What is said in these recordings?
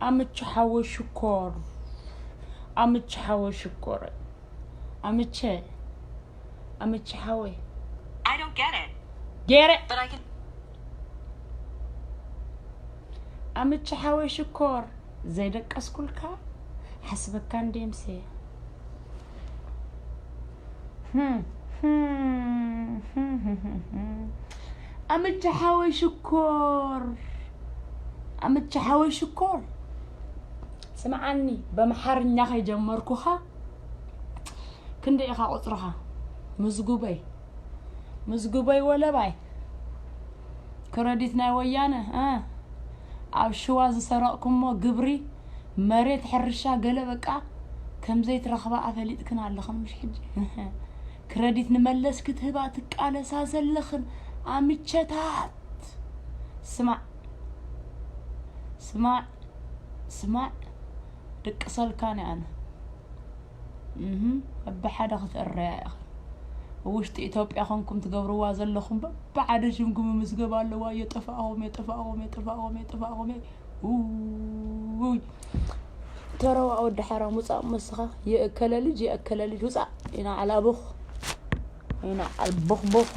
ኣምች ሓወይ ሽኮር፣ ኣምች ሓወይ ሽኮር፣ ኣምቸ፣ ኣምች ሓወይ። I don't get it. Get it? But I can. ኣምች ሓወይ ሽኮር፣ ዘይደቀስኩልካ ሓስበካ እንዴምሴ። ኣምች ሓወይ ሽኮር፣ ኣምች ሓወይ ሽኮር፣ ስምዓኒ፣ በምሓርኛ ከይጀመርኩኻ ክንደይ ኢኻ ቁጽርኻ? ምዝጉበይ፣ ምዝጉበይ ወለባይ። ክረዲት ናይ ወያነ፣ እ፣ ኣብ ሽዋ ዝሰረቕኩሞ ግብሪ፣ መሬት፣ ሕርሻ፣ ገለ በቃ ከም ዘይትረኽባ ኣፈሊጥክን ኣለኽን፣ ምሽ ሕጂ? ክረዲት ንመለስ ክትህባ ትቃለሳ ዘለኽን ኣምቸታት። ስማዕ፣ ስማዕ፣ ስማዕ፣ ድቅሰልካን ኣነ። እህ፣ በብሓደ ክትእረያ ኢኻ። ውሽጢ ኢትዮጵያ ኾንኩም ትገብርዋ ዘለኹም በብሓደ ሽምኩም ምዝገብ ኣለዋ። የጠፋእኹም፣ የጠፋእኹም፣ የጠፋእኹም፣ የጠፋእኹም። ውይ፣ ተረዋ ወዲ ሓራም ውፃእ መስኻ። የእከለ ልጅ፣ የእከለ ልጅ ውፃእ። ኢና ዓላቡኽ፣ ኢና ዓልቡኽቡኽ።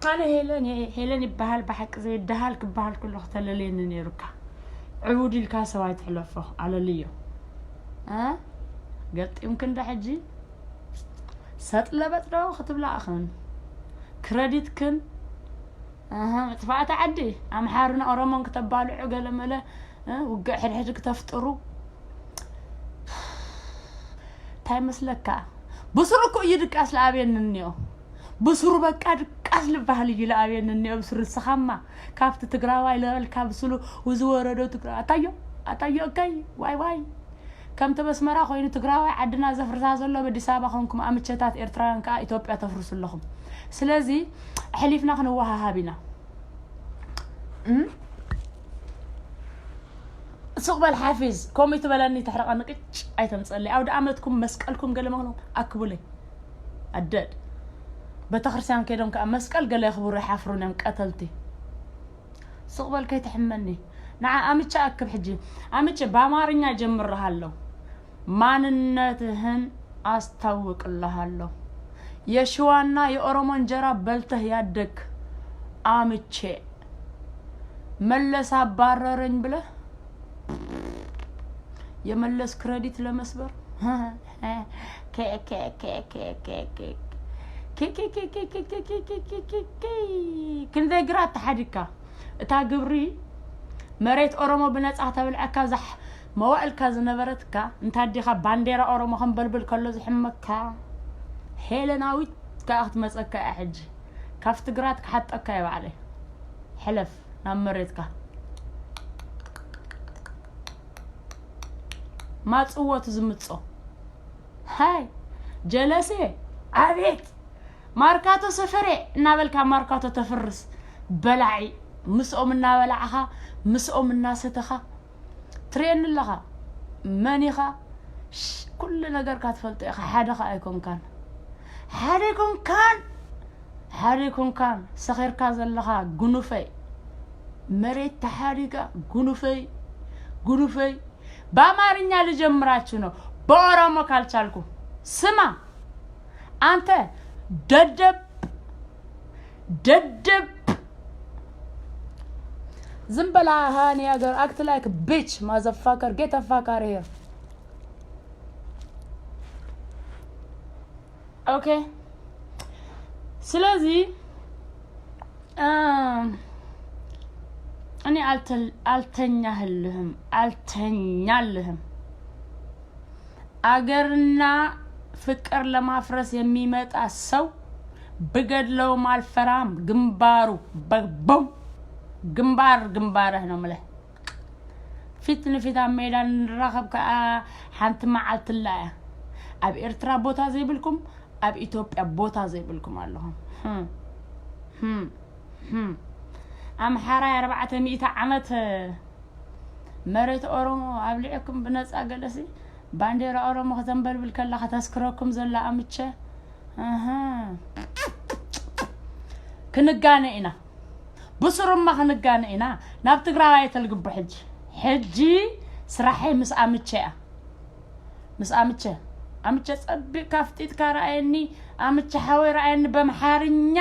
ኣነ ሄለን፣ ሄለን ይበሃል ብሓቂ ዘይደሃል ክበሃል ከለኹ ተለልየኒ ነይሩካ። ዕቡድ ኢልካ ሰብ ኣይትሕለፎ፣ ኣለልዮ። እ? ገጢምክን ዶ ሕጂ? ሰጥ ለበጥ ዶ ክትብላእኽን? ክረዲትክን? ኣሃ፣ መጥፋእቲ ዓዲ። ኣምሓሩን ኦሮሞን ክተባልዑ ገለመለ፣ እ? ውግእ ሕድሕድ ክተፍጥሩ። እንታይ መስለካ? ብስሩ እኮ እዩ ድቃስ ለኣብየኒ እኒኦ። ብስሩ በቃ ድቃስ ልበሃል እዩ ለኣብየኒ እኒኦ። ብስሩ ንስኻማ ካብቲ ትግራዋይ ለበልካ ብስሉ ዝወረዶ ትግራዋይ። ኣታዮ፣ ኣታዮ እከይ፣ ዋይ ዋይ። ከምቲ በስመራ ኮይኑ ትግራዋይ ዓድና ዘፍርሳ ዘሎ በዲስ ኣበባ ኾንኩም ኣምቸታት ኤርትራውያን ከዓ ኢትዮጵያ ተፍርሱ ኣለኹም። ስለዚ ኣሕሊፍና ክንወሃሃብ ኢና። እም? ሱቕ በል ሓፊዝ፣ ከምኡ ትበለኒ ተሕርቐኒ ቅጭ ኣይተምፀለይ። ኣውደ ኣመትኩም መስቀልኩም ገለ መኽኖም ኣክቡለይ። ኣደድ። ቤተክርስትያን ከይዶም ከዓ መስቀል ገለ የኽብሩ ይሓፍሩን እዮም ቀተልቲ። ሱቕ በል ከይትሕመኒ። ንዓ ኣምቸ ኣክብ ሕጂ። ኣምቸ ብኣማርኛ ጀምርሃለሁ። ማንነትህን ኣስታውቅልሃለሁ። የሽዋና የኦሮሞ እንጀራ በልተህ ያደግ ኣምቼ። መለስ አባረረኝ ብለህ የመለስ ክረዲት ለመስበር። ክንደይ ግራት ተሓዲግካ። እታ ግብሪ መሬት ኦሮሞ ብነጻ ተብልዐካ ዛሕ መዋእልካ ዝነበረትካ እንታ ዲኻ ባንዴራ ኦሮሞ ከንበልብል ከሎ ዝሕመካ ሄለናዊት ከኣ ክትመጸካ እያ ሕጂ። ካብቲ ግራት ክሓጠካ እየ ባዕለይ። ሕለፍ ናብ መሬትካ። ማጽዎ እቲ ዝምጾ። ሃይ ጀለሴ ኣቤት ማርካቶ ሰፈሬ እናበልካ ማርካቶ ተፍርስ በላዒ ምስኦም እናበላዕኻ ምስኦም እናሰተኻ ትርእየኒ ኣለኻ። መን ኢኻ? ሽ- ኩሉ ነገርካ ትፈልጦ ኢኻ። ሓደ ኸኣ ኣይኮንካን። ሓደ ኣይኮንካን። ሓደ ኣይኮንካን። ሰኺርካ ዘለኻ ጉኑፈይ። መሬት ተሓዲጋ ጉኑፈይ። ጉኑፈይ። በአማርኛ ልጀምራችሁ ነው። በኦሮሞ ካልቻልኩ። ስማ አንተ ደደብ ደደብ ዝም በላ ሃኒ ሀገር act like bitch motherfucker get the fuck out of here. Okay ስለዚ እም፣ እኔ አልተ- አልተኛህልህም አልተኛልህም አገርና ፍቅር ለማፍረስ የሚመጣ ሰው ብገድለውም አልፈራም። ግንባሩ በቦም ግንባር ግንባርህ ነው ምለ ፊት ንፊት ኣብ ሜዳ ንራኸብ ከዓ ሓንቲ መዓልትላ እያ። ኣብ ኤርትራ ቦታ ዘይብልኩም ኣብ ኢትዮጵያ ቦታ ዘይብልኩም ኣለኹም። ህም፣ ህም፣ ህም። ኣምሓራይ ኣርባዕተ ሚእቲ ዓመት መሬት ኦሮሞ ኣብሊዕኩም ብነፃ ገለሲ ባንዴራ ኦሮሞ ከተንበልብል ከላ ከተስክረኩም ዘላ ኣምቸ። ኣሃ። ክንጋነ ኢና። ብስሩማ ክንጋነ ኢና። ናብ ትግራዋይ ተልግቦ ሕጂ። ሕጂ ስራሐይ ምስ ኣምቸ እያ። ምስ ኣምቸ። ኣምቸ ጸቢቕካ ኣፍጢጥካ ረኣየኒ፣ ኣምቸ ሓወይ ረኣየኒ፣ በምሓርኛ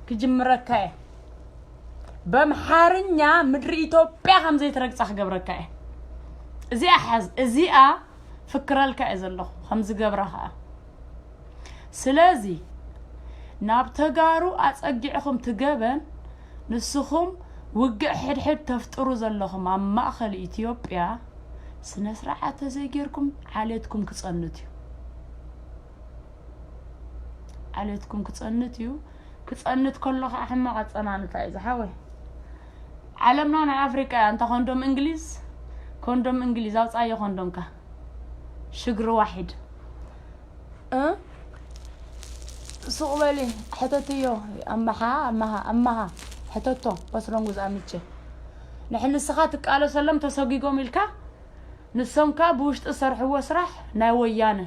ክጅምረካ እየ። በምሓርኛ ምድሪ ኢትዮጵያ ከም ዘይትረግጻ ክገብረካ እየ። እዚኣ ሓዝ፣ እዚኣ ፍክረልካ እየ ዘለኹ፣ ከም ዝገብራ ኸኣ። ስለዚ ናብ ተጋሩ ኣጸጊዕኹም ትገበን፣ ንስኹም ውግእ ሕድሕድ ተፍጥሩ ዘለኹም ኣብ ማእኸል ኢትዮጵያ፣ ስነ ስርዓት ተዘይጌርኩም ዓሌትኩም ክጸንት እዩ። ዓሌትኩም ክጸንት እዩ። ክጸንት ከሎ ኸዓ ሕማቕ ኣጸናንታ እዩ ዝሓወይ። ዓለምና ናይ ኣፍሪቃ እያ። እንታ ኮንዶም እንግሊዝ፣ ኮንዶም እንግሊዝ ኣውጻዮ ኮንዶምካ። ሽግሪ ዋሒድ። እ? ሱቕ በሊ፣ ሕተትዮ። ኣመሓ፣ ኣመሃ፣ ኣመሃ። ሕተቶ፣ ወስሮም ጉዝ ኣምቼ። ንሕ ንስኻ ትቃለሰሎም ተሰጊጎም ኢልካ፣ ንሶም ከኣ ብውሽጢ ዝሰርሕዎ ስራሕ ናይ ወያነ።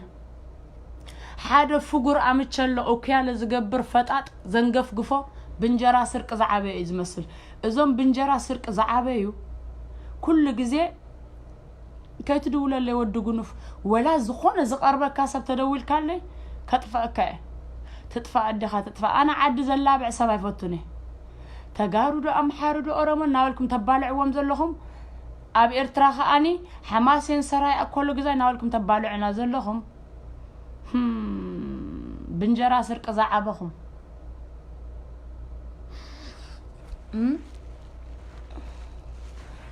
ሓደ ፍጉር ኣምቸሎ ኦክያለ ዝገብር ፈጣጥ ዘንገፍግፎ ብንጀራ ስርቂ ዝዓበየ እዩ ዝመስል። እዞም ብንጀራ ስርቂ ዝዓበዩ ኩሉ ግዜ ከይትድውለለይ ወዲ ጉኑፍ፣ ወላ ዝኾነ ዝቐርበካ ሰብ ተደዊልካለይ ከጥፍአካ እየ። ትጥፋእ ኣዴኻ ትጥፋእ። ኣነ ዓዲ ዘላብዕ ሰብ ኣይፈቱን እየ። ተጋሩ ዶ ኣምሓሩ ዶ ኦሮሞ እናበልኩም ተባልዕዎም ዘለኹም፣ ኣብ ኤርትራ ከኣኒ ሓማሴን ሰራይ ኣኮሎ ግዛይ እናበልኩም ተባልዑና ዘለኹም። ህም፣ ብንጀራ ስርቂ ዝዓበኹም። እም?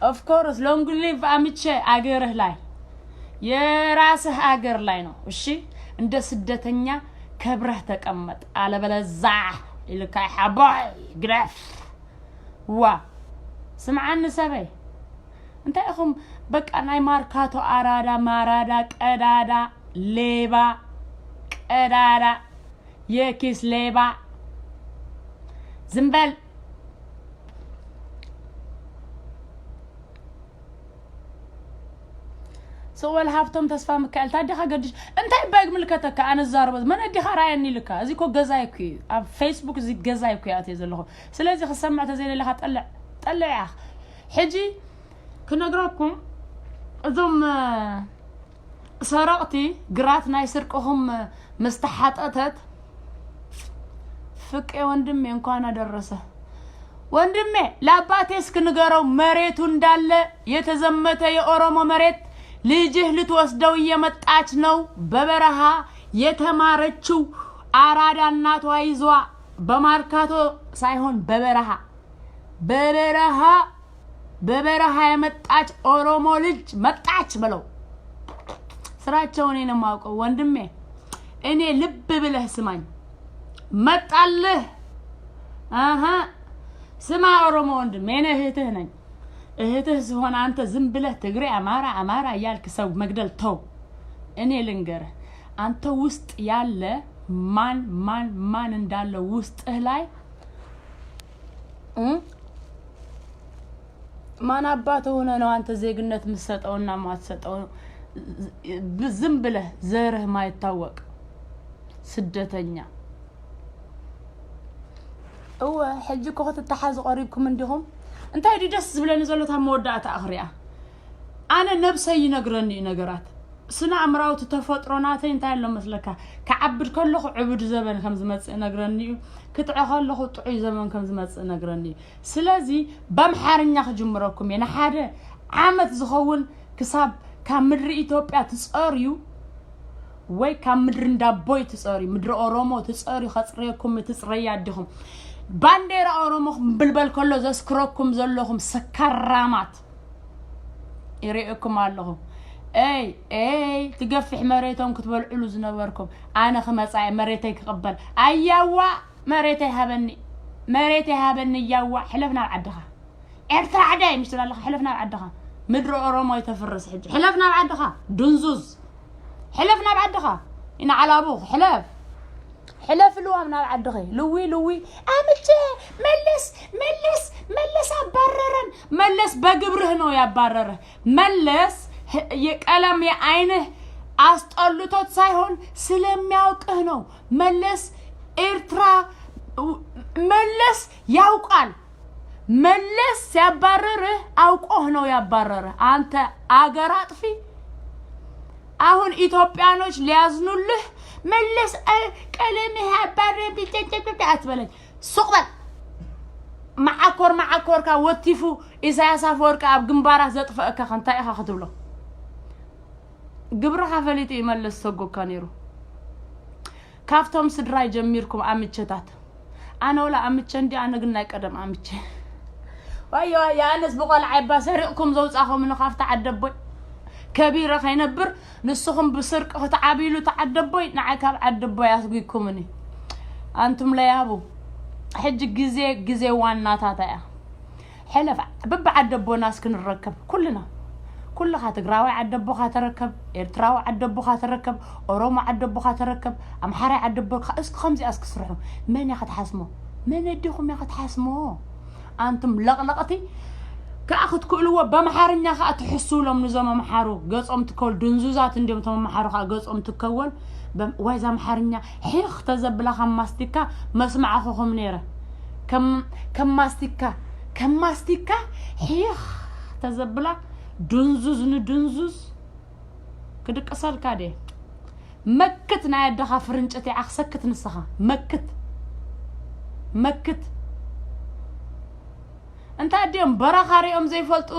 Of course, long live ኣምቼ፣ አገርህ ላይ፣ የራስህ አገር ላይ ነው። እሺ፣ እንደ ስደተኛ ከብረህ ተቀመጥ፣ አለበለዛ ኢልካ ሓቦይ ግደፍ። ዋ፣ ስምዓኒ ሰበይ፣ እንታይ ኢኹም በቃ ናይ ማርካቶ ኣራዳ ማራዳ ቀዳዳ ሌባ ቀዳዳ የኪስ ሌባ። ዝም በል። ስቕ በል ሃብቶም ተስፋ ሚካኤል፣ እንታይ ዲኻ ገድሽ? እንታይ እባ ይምልከተካ? ኣነ ዝዛረቦ መን ዲኻ? ራየኒ ኢልካ። እዚ እኮ ገዛይ እኮ እዩ። ኣብ ፌስቡክ እዚ ገዛይ እኮ እየ ኣትየ ዘለኹ። ስለዚ ክሰምዕ ተዘይደለኻ ጠልዕ፣ ጠልዕ ኢኻ። ሕጂ ክነግረኩም፣ እዞም፣ እ፣ ሰረቕቲ ግራት ናይ ስርቅኹም ምስ ተሓጠጠት፣ ፍቄ ወንድሜ እንኳን አደረሰ። ወንድሜ ለአባቴ እስኪ ንገረው፣ መሬቱ እንዳለ የተዘመተ የኦሮሞ መሬት ልጅህ ልትወስደው እየመጣች ነው። በበረሃ የተማረችው አራዳ እናቷ ይዟ፣ በማርካቶ ሳይሆን በበረሃ፣ በበረሃ፣ በበረሃ የመጣች ኦሮሞ ልጅ መጣች በለው። ስራቸውን እኔ ነው የማውቀው ወንድሜ። እኔ ልብ ብለህ ስማኝ። መጣልህ። አሀ። ስማ ኦሮሞ ወንድሜ፣ እኔ እህትህ ነኝ። እህትህ ስሆን አንተ ዝም ብለህ ትግሬ፣ አማራ፣ አማራ እያልክ ሰው መግደል ተው። እኔ ልንገርህ፣ አንተ ውስጥ ያለ ማን፣ ማን፣ ማን እንዳለ ውስጥህ ላይ፣ እ? ማን አባት ሆነ ነው አንተ ዜግነት የምትሰጠውና የማትሰጠው? ብ-፣ ዝም ብለህ ዘርህ ማይታወቅ ስደተኛ። እወ፣ ሕጂ እኮ ክትተሓዙ ቀሪብኩም እንዲኹም። እንታይ ድዩ ደስ ዝብለኒ ዘሎ፣ እታ መወዳእታ ክሪኣ። ኣነ ነብሰይ ይነግረኒ እዩ ነገራት። ስነ ኣእምራዊ እቲ ተፈጥሮ ናተይ እንታይ ኣሎ መስለካ? ክዓብድ ከለኹ ዕቡድ ዘበን ከም ዝመጽእ ነግረኒ እዩ። ክጥዐ ከለኹ ጥዑይ ዘበን ከም ዝመጽእ ነግረኒ እዩ። ስለዚ ብኣምሓርኛ ክጅምረኩም እየ። ንሓደ ዓመት ዝኸውን ክሳብ ካብ ምድሪ ኢትዮጵያ ትጸርዩ ወይ ካብ ምድሪ እንዳቦይ ትጸርዩ፣ ምድሪ ኦሮሞ ትጸርዩ፣ ከጽርየኩም ትጽረያ ኣዲኹም። ባንዴራ ኦሮሞ ክምብልበል ከሎ ዘስክረኩም ዘለኹም ሰካራማት ይርእየኩም ኣለኹ። ኤይ፣ ኤይ፣ ትገፍሕ መሬቶም ክትበልዕሉ ዝነበርኩም። ኣነ ክመጻ እየ፣ መሬተይ ክቕበል። ኣያዋ፣ መሬተይ ሃበኒ፣ መሬተይ ሃበኒ፣ ያዋ፣ ሕለፍ ናብ ዓድኻ። ኤርትራ ዓደይ፣ ምሽ ትብል ኣለኻ፣ ሕለፍ ናብ ዓድኻ። ምድሪ ኦሮሞ ይተፍርስ ሕጂ። ሕለፍ ናብ ዓድኻ፣ ድንዙዝ። ሕለፍ ናብ ዓድኻ። ኢና ዓላቡ፣ ሕለፍ። ሕለፍ ልዋም ናብ ዓድኺ። ልዊ፣ ልዊ። ኣምቼ፣ መለስ፣ መለስ፣ መለስ ኣባረረን። መለስ በግብርህ ነው ያባረረህ። መለስ ህ-፣ የቀለም የአይንህ አስጠልቶት ሳይሆን ስለሚያውቅህ ነው። መለስ ኤርትራ፣ መለስ ያውቃል። መለስ ሲያባረርህ አውቆህ ነው ያባረረህ። አንተ አገር አጥፊ። አሁን ኢትዮጵያኖች ሊያዝኑልህ መለስ ቀለምህ ያባረር አትበለኝ። ሱቕ በል። መዓኮር መዓኮርካ ወቲፉ ኢሳያስ ኣፈወርቂ ኣብ ግንባራት ዘጥፈአካ ከንታይ ኢኻ ክትብሎ? ግብርኻ ፈሊጡ ይመለስ ሰጎካ ነይሩ። ካብቶም ስድራይ ጀሚርኩም ኣምቸታት። ኣነ ወላ ኣምቸ እንዲ ኣነ ግን ናይ ቀደም ኣምቸ። ዋዮ ዋዮ ኣነስ ብቆልዓ ይባ ሰሪቕኩም ዘውጻኹምኒ ካብቲ ዓደቦይ ከቢረ ከይነብር ንስኹም ብስርቂ ክትዓብይሉ ተዓደቦይ ንዓይ ካብ ዓደቦይ ኣስጒኩምኒ። ኣንቱም ለያቡ ሕጂ ግዜ ግዜ ዋናታት እያ። ሕለፍ በብዓደቦና እስክንረከብ ኩልና ኩልኻ ትግራዋይ ዓደቦኻ ተረከብ ኤርትራዊ ዓደቦኻ ተረከብ ኦሮሞ ዓደቦኻ ተረከብ ኣምሓራይ ዓደቦካ እስኪ ከምዚኣ እስኪ ስርሑ። መን እያ ክትሓስሞ? መን ኣዲኹም እያ ክትሓስሞ? ኣንቱም ለቕለቕቲ ከኣ ክትክእልዎ በምሓርኛ ከኣ ትሕስውሎም ንዞም ኣምሓሩ ገጾም ትከወል ድንዙዛት እንዲዮም እቶም ኣምሓሩ ከኣ ገጾም ትከወል። ዋይዛ ኣምሓርኛ ሒኽ ተዘብላ ከም ማስቲካ መስማዕኹኹም ነይረ። ከም ማስቲካ ከም ማስቲካ ሒኽ ተዘብላ ድንዙዝ ንድንዙዝ ክድቅሰልካ ደ መክት ናይ ኣደኻ ፍርንጭት ይዓኽሰክት ንስኻ መክት መክት እንታይ ኣዲኦም በረኻ ሪኦም ዘይፈልጡ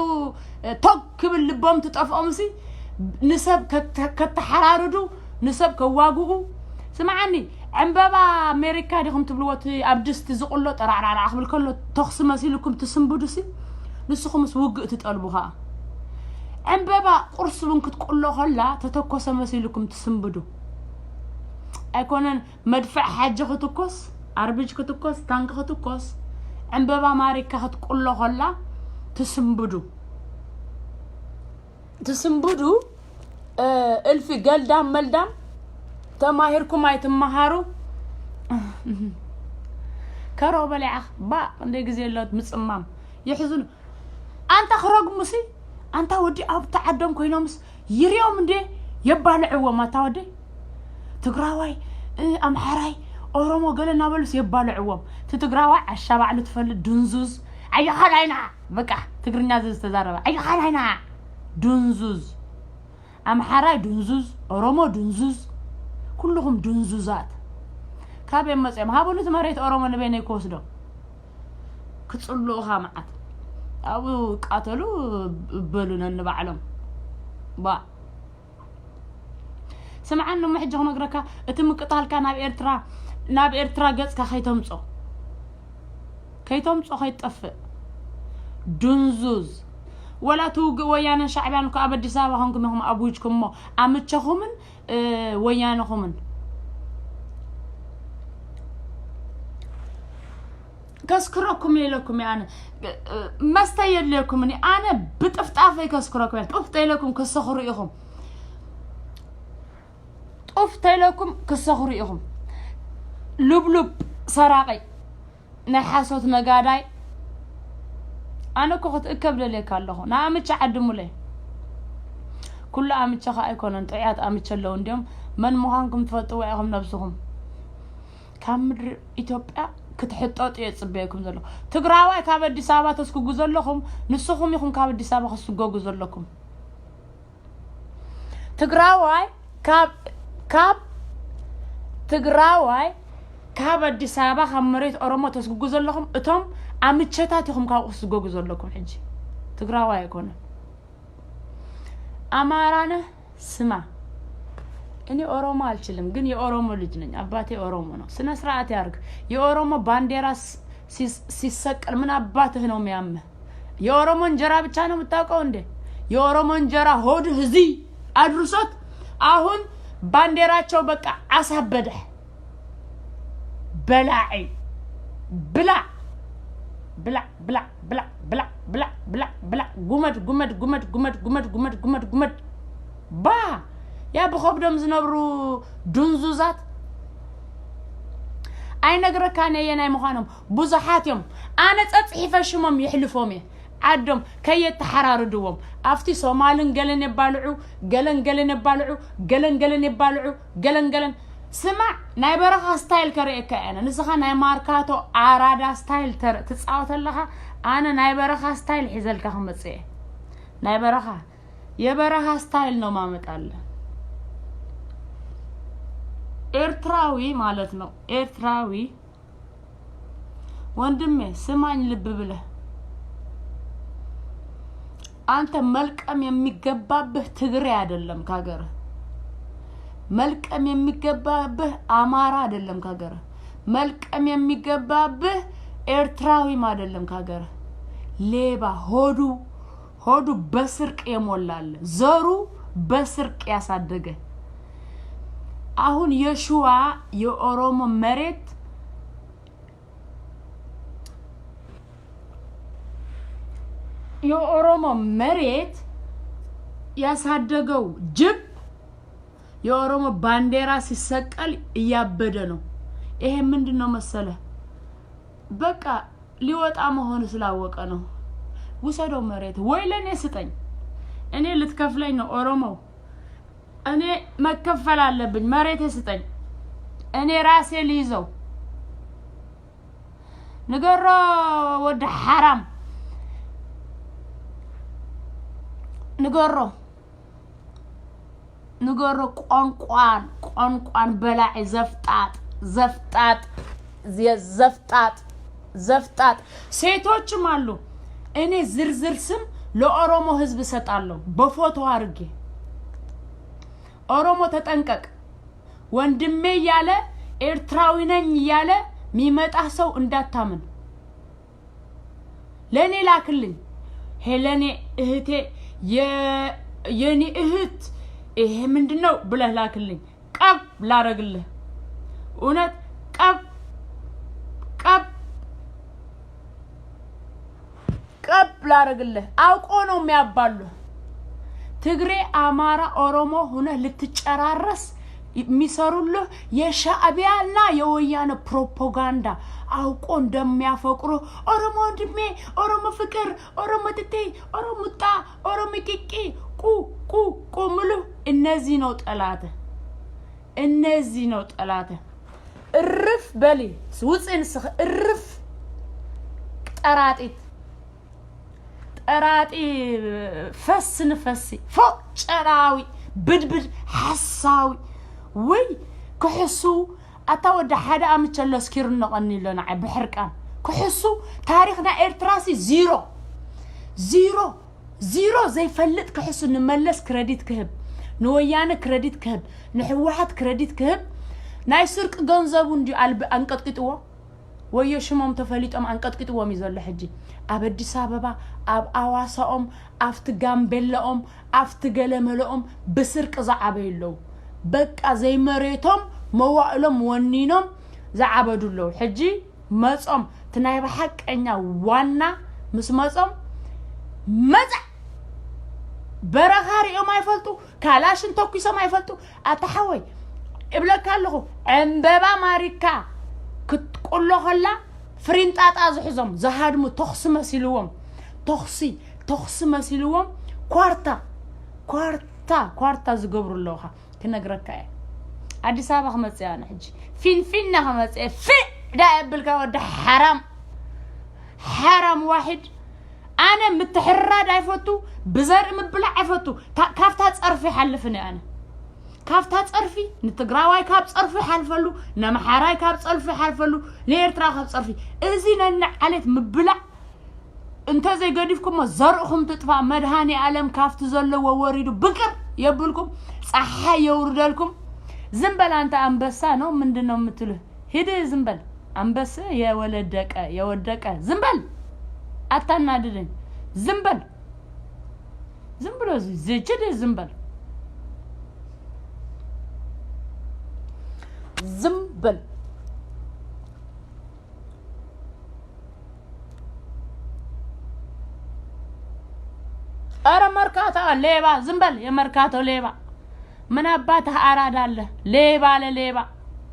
ቶግ ክብል ልቦም ትጠፍኦም ሲ ንሰብ ከተሓራርዱ ንሰብ ከዋግኡ። ስምዓኒ ዕምበባ ኣሜሪካ ዲኹም ትብልዎ እቲ ኣብ ድስቲ ዝቕሎ ጠራዕራዕራዕ ክብል ከሎ ተኽሲ መሲልኩም ትስንብዱ ሲ ንስኹምስ ውግእ ትጠልቡ ከዓ ዕምበባ ቁርሲ እውን ክትቅሎ ከላ ተተኮሰ መሲልኩም ትስንብዱ ኣይኮነን መድፍዕ ሓጂ ክትኮስ ኣርቢጅ ክትኮስ ታንክ ክትኮስ ዕምበባ ማሪካ ክትቅሎ ከላ ትስንብዱ ትስንብዱ እልፊ ገልዳም መልዳም ተማሂርኩም ኣይትመሃሩ ከሮ በሊዓ ባ እንደ ግዜ ለት ምፅማም የሕዝኑ ኣንታ ክረግሙሲ ኣንታ ወዲ ኣብቲ ዓዶም ኮይኖምስ ይሪኦም እንዴ የባልዕዎም ኣታ ወደይ ትግራዋይ ኣምሓራይ ኦሮሞ ገለ እናበሉስ የባልዕዎም እቲ ትግራዋይ ዓሻ ባዕሉ ትፈልጥ ድንዙዝ ኣየኻላይና በቃ ትግርኛ ዝተዛረበ ኣየኻላይና ድንዙዝ ኣምሓራይ ድንዙዝ ኦሮሞ ድንዙዝ ኩልኹም ድንዙዛት ካበይ መፅኦም ሃቡኒ እቲ መሬት ኦሮሞ ንበይነይ ክወስዶ ክፅልኡኻ መዓት ኣብኡ ቃተሉ በሉ ነንባዕሎም ባ ስምዓኒ እሞ ሕጂ ክነግረካ እቲ ምቅታልካ ናብ ኤርትራ ናብ ኤርትራ ገፅካ ከይተምፆ ከይተምፆ ከይትጠፍእ ድንዙዝ ወላ እቲ ውግእ ወያነን ሻዕብያን እኮ ኣብ ኣዲስ ኣበባ ኮንኩም ኢኹም ኣብዊጅኩሞ ኣምቸኹምን ወያነኹምን ከስክረኩም ኢለኩም ኣነ መስተ የድልየኩም ኣነ ብጥፍጣፈይ ከስክረኩም ጡፍ ተይለኩም ክሰኽሩ ኢኹም ጡፍ ተይለኩም ክሰኽሩ ኢኹም ልብሉብ ሰራቂ ናይ ሓሶት ነጋዳይ ኣነ እኮ ክትእከብ ደልየካ ኣለኹ ንኣምቸ ዓድሙለይ ኩሉ ኣምቸ ከ ኣይኮነን ጥዑያት ኣምቸ ኣለዉ እንዲዮም መን ምዃንኩም ትፈልጥዎ ኢኹም ነብስኹም ካብ ምድሪ ኢትዮጵያ ክትሕጠጡ እየ ዝፅበየኩም ዘለኹ ትግራዋይ ካብ ኣዲስ ኣበባ ተስግጉ ዘለኹም ንስኹም ኢኹም ካብ ኣዲስ ኣበባ ክትስገጉ ዘለኩም ትግራዋይ ካብ ካብ ትግራዋይ ካብ ኣዲስ ኣበባ ካብ መሬት ኦሮሞ ተስግጉ ዘለኹም እቶም ኣምቸታት ኢኹም ካብኡ ክትስገጉ ዘለኩም ሕጂ ትግራዋይ ኣይኮነን ኣማራነ ስማ እኔ ኦሮሞ አልችልም፣ ግን የኦሮሞ ልጅ ነኝ። አባቴ ኦሮሞ ነው። ስነ ስርዓት ያርግ። የኦሮሞ ባንዲራ ሲሰቀል ምን አባትህ ነው የሚያምህ? የኦሮሞ እንጀራ ብቻ ነው የምታውቀው እንዴ? የኦሮሞ እንጀራ ሆድህ እዚህ አድርሶት አሁን ባንዲራቸው በቃ አሳበደህ። በላዒ ብላ ብላ ብላ ብላ ብላ ብላ ብላ ብላ ብላ ጉመድ ጉመድ ጉመድ ጉመድ ጉመድ ጉመድ ጉመድ ጉመድ ባ ያ ብኸብዶም ዝነብሩ ድንዙዛት ኣይነግረካን እየ ናይ ምዃኖም ብዙሓት እዮም ኣነ ጸጽሒፈ ሽሞም ይሕልፎም እየ ዓዶም ከየተሓራርድዎም ኣብቲ ሶማልን ገለን የባልዑ ገለን ገለን የባልዑ ገለን ገለን የባልዑ ገለን ገለን ስማዕ ናይ በረኻ ስታይል ከርእየካ እየ ንስኻ ናይ ማርካቶ ኣራዳ ስታይል ትፃወት ኣለኻ ኣነ ናይ በረኻ ስታይል ሒዘልካ ክመጽእ እየ። ናይ በረኻ የበረኻ ስታይል ነው ማመጣለ። ኤርትራዊ ማለት ነው። ኤርትራዊ ወንድሜ ስማኝ ልብ ብለህ፣ አንተ መልቀም የሚገባብህ ትግሬ አይደለም ከሀገርህ። መልቀም የሚገባብህ አማራ አይደለም ከሀገርህ። መልቀም የሚገባብህ ኤርትራዊም አይደለም ከሀገርህ። ሌባ፣ ሆዱ ሆዱ በስርቅ የሞላለ፣ ዘሩ በስርቅ ያሳደገ። አሁን የሽዋ የኦሮሞ መሬት የኦሮሞ መሬት ያሳደገው ጅብ የኦሮሞ ባንዲራ ሲሰቀል እያበደ ነው። ይሄ ምንድን ነው መሰለ? በቃ ሊወጣ መሆኑ ስላወቀ ነው። ውሰደው መሬት ወይ ለእኔ ስጠኝ። እኔ ልትከፍለኝ ነው ኦሮሞ። እኔ መከፈል አለብኝ። መሬት ስጠኝ። እኔ ራሴ ልይዘው። ንገሮ ወዲ ሓራም ንገሮ። ንገሮ ቋንቋን ቋንቋን በላዒ ዘፍጣጥ ዘፍጣጥ ዘፍጣጥ ዘፍጣጥ። ሴቶችም አሉ። እኔ ዝርዝር ስም ለኦሮሞ ህዝብ እሰጣለሁ በፎቶ አርጌ። ኦሮሞ ተጠንቀቅ። ወንድሜ እያለ ኤርትራዊ ነኝ እያለ የሚመጣ ሰው እንዳታምን። ለእኔ ላክልኝ። ሄለኔ እህቴ፣ የኔ እህት፣ ይሄ ምንድን ነው ብለህ ላክልኝ። ቀብ ላረግልህ። እውነት ቀብ ቀብ ቀብ ላረግልህ። አውቆ ነው የሚያባሉ። ትግሬ፣ አማራ፣ ኦሮሞ ሁነህ ልትጨራረስ የሚሰሩልህ የሻዕቢያና የወያነ ፕሮፓጋንዳ። አውቆ እንደሚያፈቅሩ፣ ኦሮሞ ወንድሜ፣ ኦሮሞ ፍቅር፣ ኦሮሞ ትቴ፣ ኦሮሙጣ፣ ኦሮሞ ቂቂ፣ ቁ ቁ ቁ ምሉ። እነዚህ ነው ጠላት። እነዚህ ነው ጠላት። እርፍ በሊ። ውፅእ ንስኽ እርፍ። ጠራጢት ጠራጢ። ፈስ ንፈሲ ፎቅ ጨራዊ ብድብድ ሓሳዊ። ወይ ክሕሱ። ኣታ ወዲ ሓደ ኣምቸሎ ስኪሩ ነቐኒ ኣሎ ንዓይ ብሕርቃን። ክሕሱ። ታሪኽና ኤርትራሲ ዚሮ ዚሮ ዚሮ። ዘይፈልጥ ክሕሱ። ንመለስ ክረዲት ክህብ፣ ንወያነ ክረዲት ክህብ፣ ንሕወሓት ክረዲት ክህብ። ናይ ስርቂ ገንዘቡ እንዲ ኣንቀጥቂጥዎ። ወዮ ሽሞም ተፈሊጦም ኣንቀጥቂጥዎም እዩ ዘሎ ሕጂ። ኣብ ኣዲስ ኣበባ፣ ኣብ ኣዋሳኦም፣ ኣብቲ ጋምቤላኦም፣ ኣብቲ ገለመለኦም ብስርቂ ዝዓበዩ ኣለዉ። በቃ ዘይመሬቶም መዋእሎም ወኒኖም ዝዓበዱ ኣለዉ። ሕጂ መጾም እቲ ናይ ብሓቀኛ ዋና ምስ መጾም መጻ በረኻ ሪኦም ኣይፈልጡ፣ ካላሽን ተኩሶም ኣይፈልጡ። ኣታ ሓወይ እብለካ ኣለኹ፣ ዕምበባ ማሪካ ክትቁሎ ከላ ፍሪንጣጣ ዝሕዞም ዝሃድሙ ተኹሲ መሲልዎም፣ ተኹሲ ተኹሲ መሲልዎም ኳርታ ኳርታ ኳርታ ዝገብሩ ኣለውኻ። ክነግረካ እየ። ኣዲስ ኣበባ ክመፅእ ኣነ ሕጂ ፊንፊና ክመፅእ ፊዕ ዳ የብልካ ወዲ ሓራም ሓራም ዋሒድ። ኣነ ምትሕርራድ ኣይፈቱ፣ ብዘርኢ ምብላዕ ኣይፈቱ። ካብታ ፀርፊ ሓልፍን ኣነ ካብታ ፀርፊ ንትግራዋይ ካብ ፀርፊ ሓልፈሉ፣ ነምሓራይ ካብ ፀርፊ ሓልፈሉ፣ ንኤርትራ ካብ ፀርፊ። እዚ ነኒ ዓሌት ምብላዕ እንተ ዘይገዲፍኩሞ ዘርእኹም ትጥፋእ። መድሃኒ ኣለም ካብቲ ዘለዎ ወሪዱ ብቅር የብልኩም፣ ፀሓይ የውርደልኩም። ዝም በል ኣንተ ኣንበሳ ነው ምንድን ነው የምትሉ? ሂድ ዝም በል። አንበስ የወለደቀ የወደቀ ዝም በል። አታናድደኝ። ዝም በል። ዝም ብሎ ዝችድ ዝም በል። ዝም በል። ኧረ መርካቶ ሌባ ዝም በል። የመርካቶ ሌባ ምን አባትህ አራዳ አለ። ሌባ ለሌባ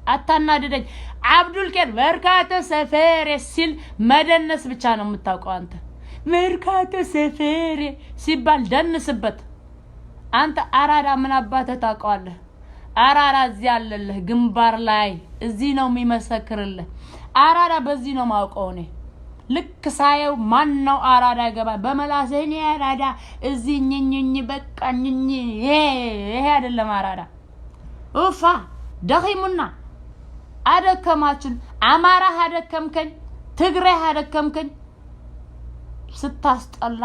አታናድደኝ። አብዱልኬር መርካቶ ሰፈሬ ሲል መደነስ ብቻ ነው የምታውቀው አንተ። መርካቶ ሰፈሬ ሲባል ደንስበት። አንተ አራዳ ምን አባትህ ታውቀዋለህ? አራዳ እዚህ አለልህ ግንባር ላይ እዚህ ነው የሚመሰክርልህ። አራዳ በዚህ ነው ማውቀው እኔ። ልክ ሳየው ማን ነው አራዳ ይገባል። በመላሰ እኔ አራዳ እዚህ ኝኝኝ በቃ ኝኝ ይሄ ይሄ አይደለም አራዳ። ኡፋ ደኺሙና አደከማችን። አማራ አደከምከኝ፣ ትግሬ አደከምከኝ። ስታስጠላ።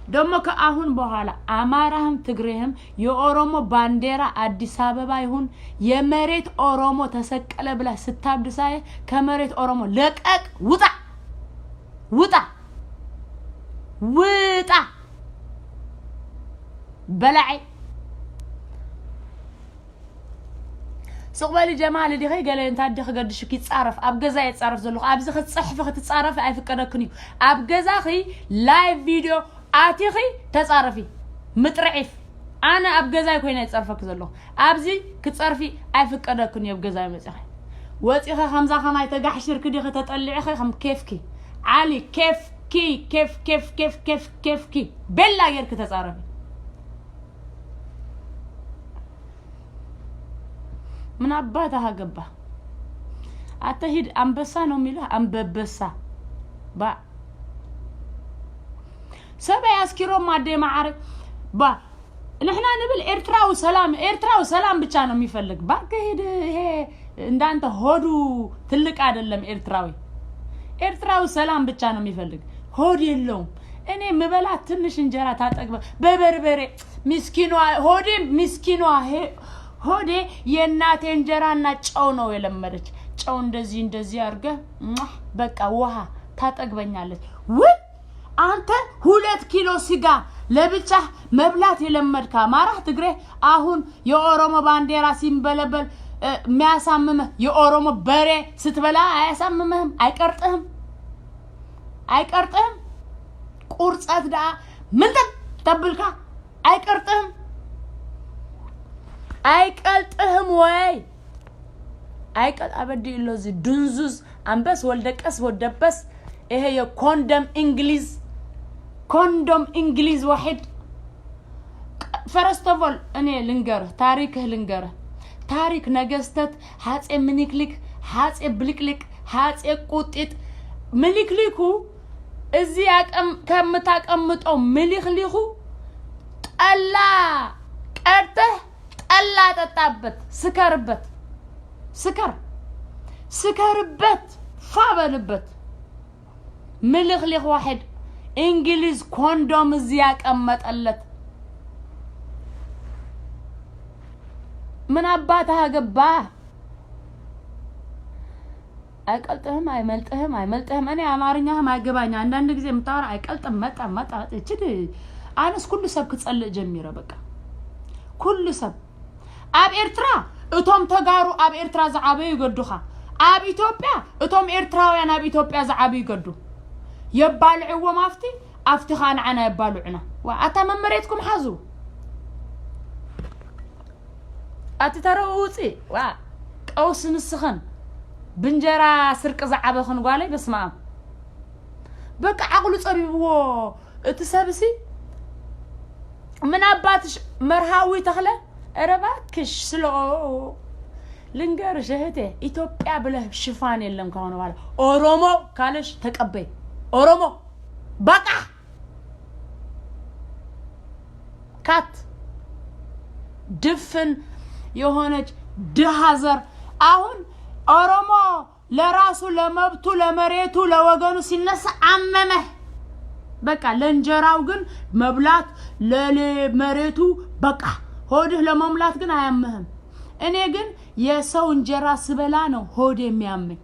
ደግሞ ከአሁን በኋላ አማራህም ትግሬህም የኦሮሞ ባንዲራ አዲስ አበባ ይሁን የመሬት ኦሮሞ ተሰቀለ ብላ ስታብድ ሳየ ከመሬት ኦሮሞ ለቀቅ፣ ውጣ፣ ውጣ፣ ውጣ። በላዒ ስቕ በሊ ጀማል ዲኺ ገለ እንታ ዲኺ ገድሽኪ ይጻረፍ ኣብ ገዛ ይጻረፍ ዘለኹ ኣብዚ ክትጽሕፊ ክትጻረፊ ኣይፍቀደክን እዩ። ኣብ ገዛኺ ላይቭ ቪድዮ ኣቲኺ ተጻረፊ። ምጥርዒፍ ኣነ ኣብ ገዛይ ኮይነ ይጸርፈኪ ዘለኹ። ኣብዚ ክጸርፊ ኣይፍቀደክን እዩ። ኣብ ገዛይ መጺኺ ወጺኺ ከምዛ ከማይ ተጋሕሽርኪ ዲኺ ተጠሊዕኺ ከም ኬፍኪ ዓሊ ኬፍኪ ኬፍ ኬፍ ኬፍ ኬፍ ኬፍኪ ቤላ ጌርኪ ተጻረፊ። ምን አባትህ አገባ? አተ ሂድ አንበሳ ነው የሚልህ አንበበሳ። ባ ሰበይ አስኪሮም አደ ማዓረ ባ ንሕና ንብል ኤርትራዊ ሰላም፣ ኤርትራዊ ሰላም ብቻ ነው የሚፈልግ። ባክ ሂድ። ይሄ እንዳንተ ሆዱ ትልቅ አይደለም ኤርትራዊ። ኤርትራዊ ሰላም ብቻ ነው የሚፈልግ። ሆድ የለውም። እኔ ምበላት ትንሽ እንጀራ ታጠግበ በበርበሬ ሚስኪኗ ሆዴ ሚስኪኗ ሄ- ሆዴ የእናቴ እንጀራና ጨው ነው የለመደች። ጨው እንደዚህ እንደዚህ አድርገ ሟ፣ በቃ ውሃ ታጠግበኛለች። ውይ አንተ ሁለት ኪሎ ስጋ ለብቻ መብላት የለመድካ አማራ ትግሬ፣ አሁን የኦሮሞ ባንዲራ ሲንበለበል እ፣ የሚያሳምምህ የኦሮሞ በሬ ስትበላ አያሳምምህም፣ አይቀርጥህም፣ አይቀርጥህም። ቁርጸት ደኣ ምንጥር ተብልካ ኣይቀርጥህም፣ ኣይቀልጥህም ወይ ኣይቀል ኣበዲ ኣሎ እዚ ድንዙዝ አንበስ ወልደቀስ ወደበስ። ይሄ የኮንደም እንግሊዝ ኮንዶም እንግሊዝ ዋሕድ። ፈረስቶቮል እኔ ልንገርህ፣ ታሪክህ ልንገርህ። ታሪክ ነገስተት ሀጼ ምኒክሊክ፣ ሀጼ ብልቅልቅ፣ ሀጼ ቁጢጥ። ምኒክሊኩ እዚ ያቀም- ከምታቀምጠው ምሊክሊኩ ጠላ ቀድተህ ጠላ ጠጣበት፣ ስከርበት፣ ስከር፣ ስከርበት፣ ፋ በልበት። ምልክሊክ ዋሕድ እንግሊዝ ኮንዶም እዚ ያቀመጠለት። ምን አባትህ አገባ? አይቀልጥህም፣ አይመልጥህም፣ አይመልጥህም። እኔ አማርኛህም አይገባኝ። አንዳንድ ጊዜ የምታወራ አይቀልጥም። መጣ መጣ እችድ አነስ ኩሉ ሰብ ክጸልእ ጀሚረ። በቃ ኩሉ ሰብ ኣብ ኤርትራ እቶም ተጋሩ ኣብ ኤርትራ ዝዓበዩ ይገዱኻ። ኣብ ኢትዮጵያ እቶም ኤርትራውያን ኣብ ኢትዮጵያ ዝዓበዩ ይገዱ። የባልዕዎም ኣብቲ ኣብቲ ኸኣ ንዓና የባልዑና። ዋ ኣታ መመሬትኩም ሓዙ። ኣቲ ተረኡ ውፂ ዋ ቀውስ ንስኽን ብንጀራ ስርቂ ዝዓበኽን ጓለይ በስመ ኣብ። በቃ ዓቕሉ ጸቢብዎ እቲ ሰብሲ። ምን ኣባትሽ መርሃዊ ተኽለ ኧረ እባክሽ ስለ ልንገርሽ እህቴ ኢትዮጵያ ብለህ ሽፋን የለም። ከሆነ በኋላ ኦሮሞ ካለሽ ተቀበይ። ኦሮሞ በቃ ካት ድፍን የሆነች ድሃ ዘር። አሁን ኦሮሞ ለራሱ ለመብቱ ለመሬቱ ለወገኑ ሲነሳ አመመህ። በቃ ለእንጀራው ግን መብላት ለመሬቱ በቃ ሆድህ ለመሙላት ግን አያምህም። እኔ ግን የሰው እንጀራ ስበላ ነው ሆድ የሚያመኝ።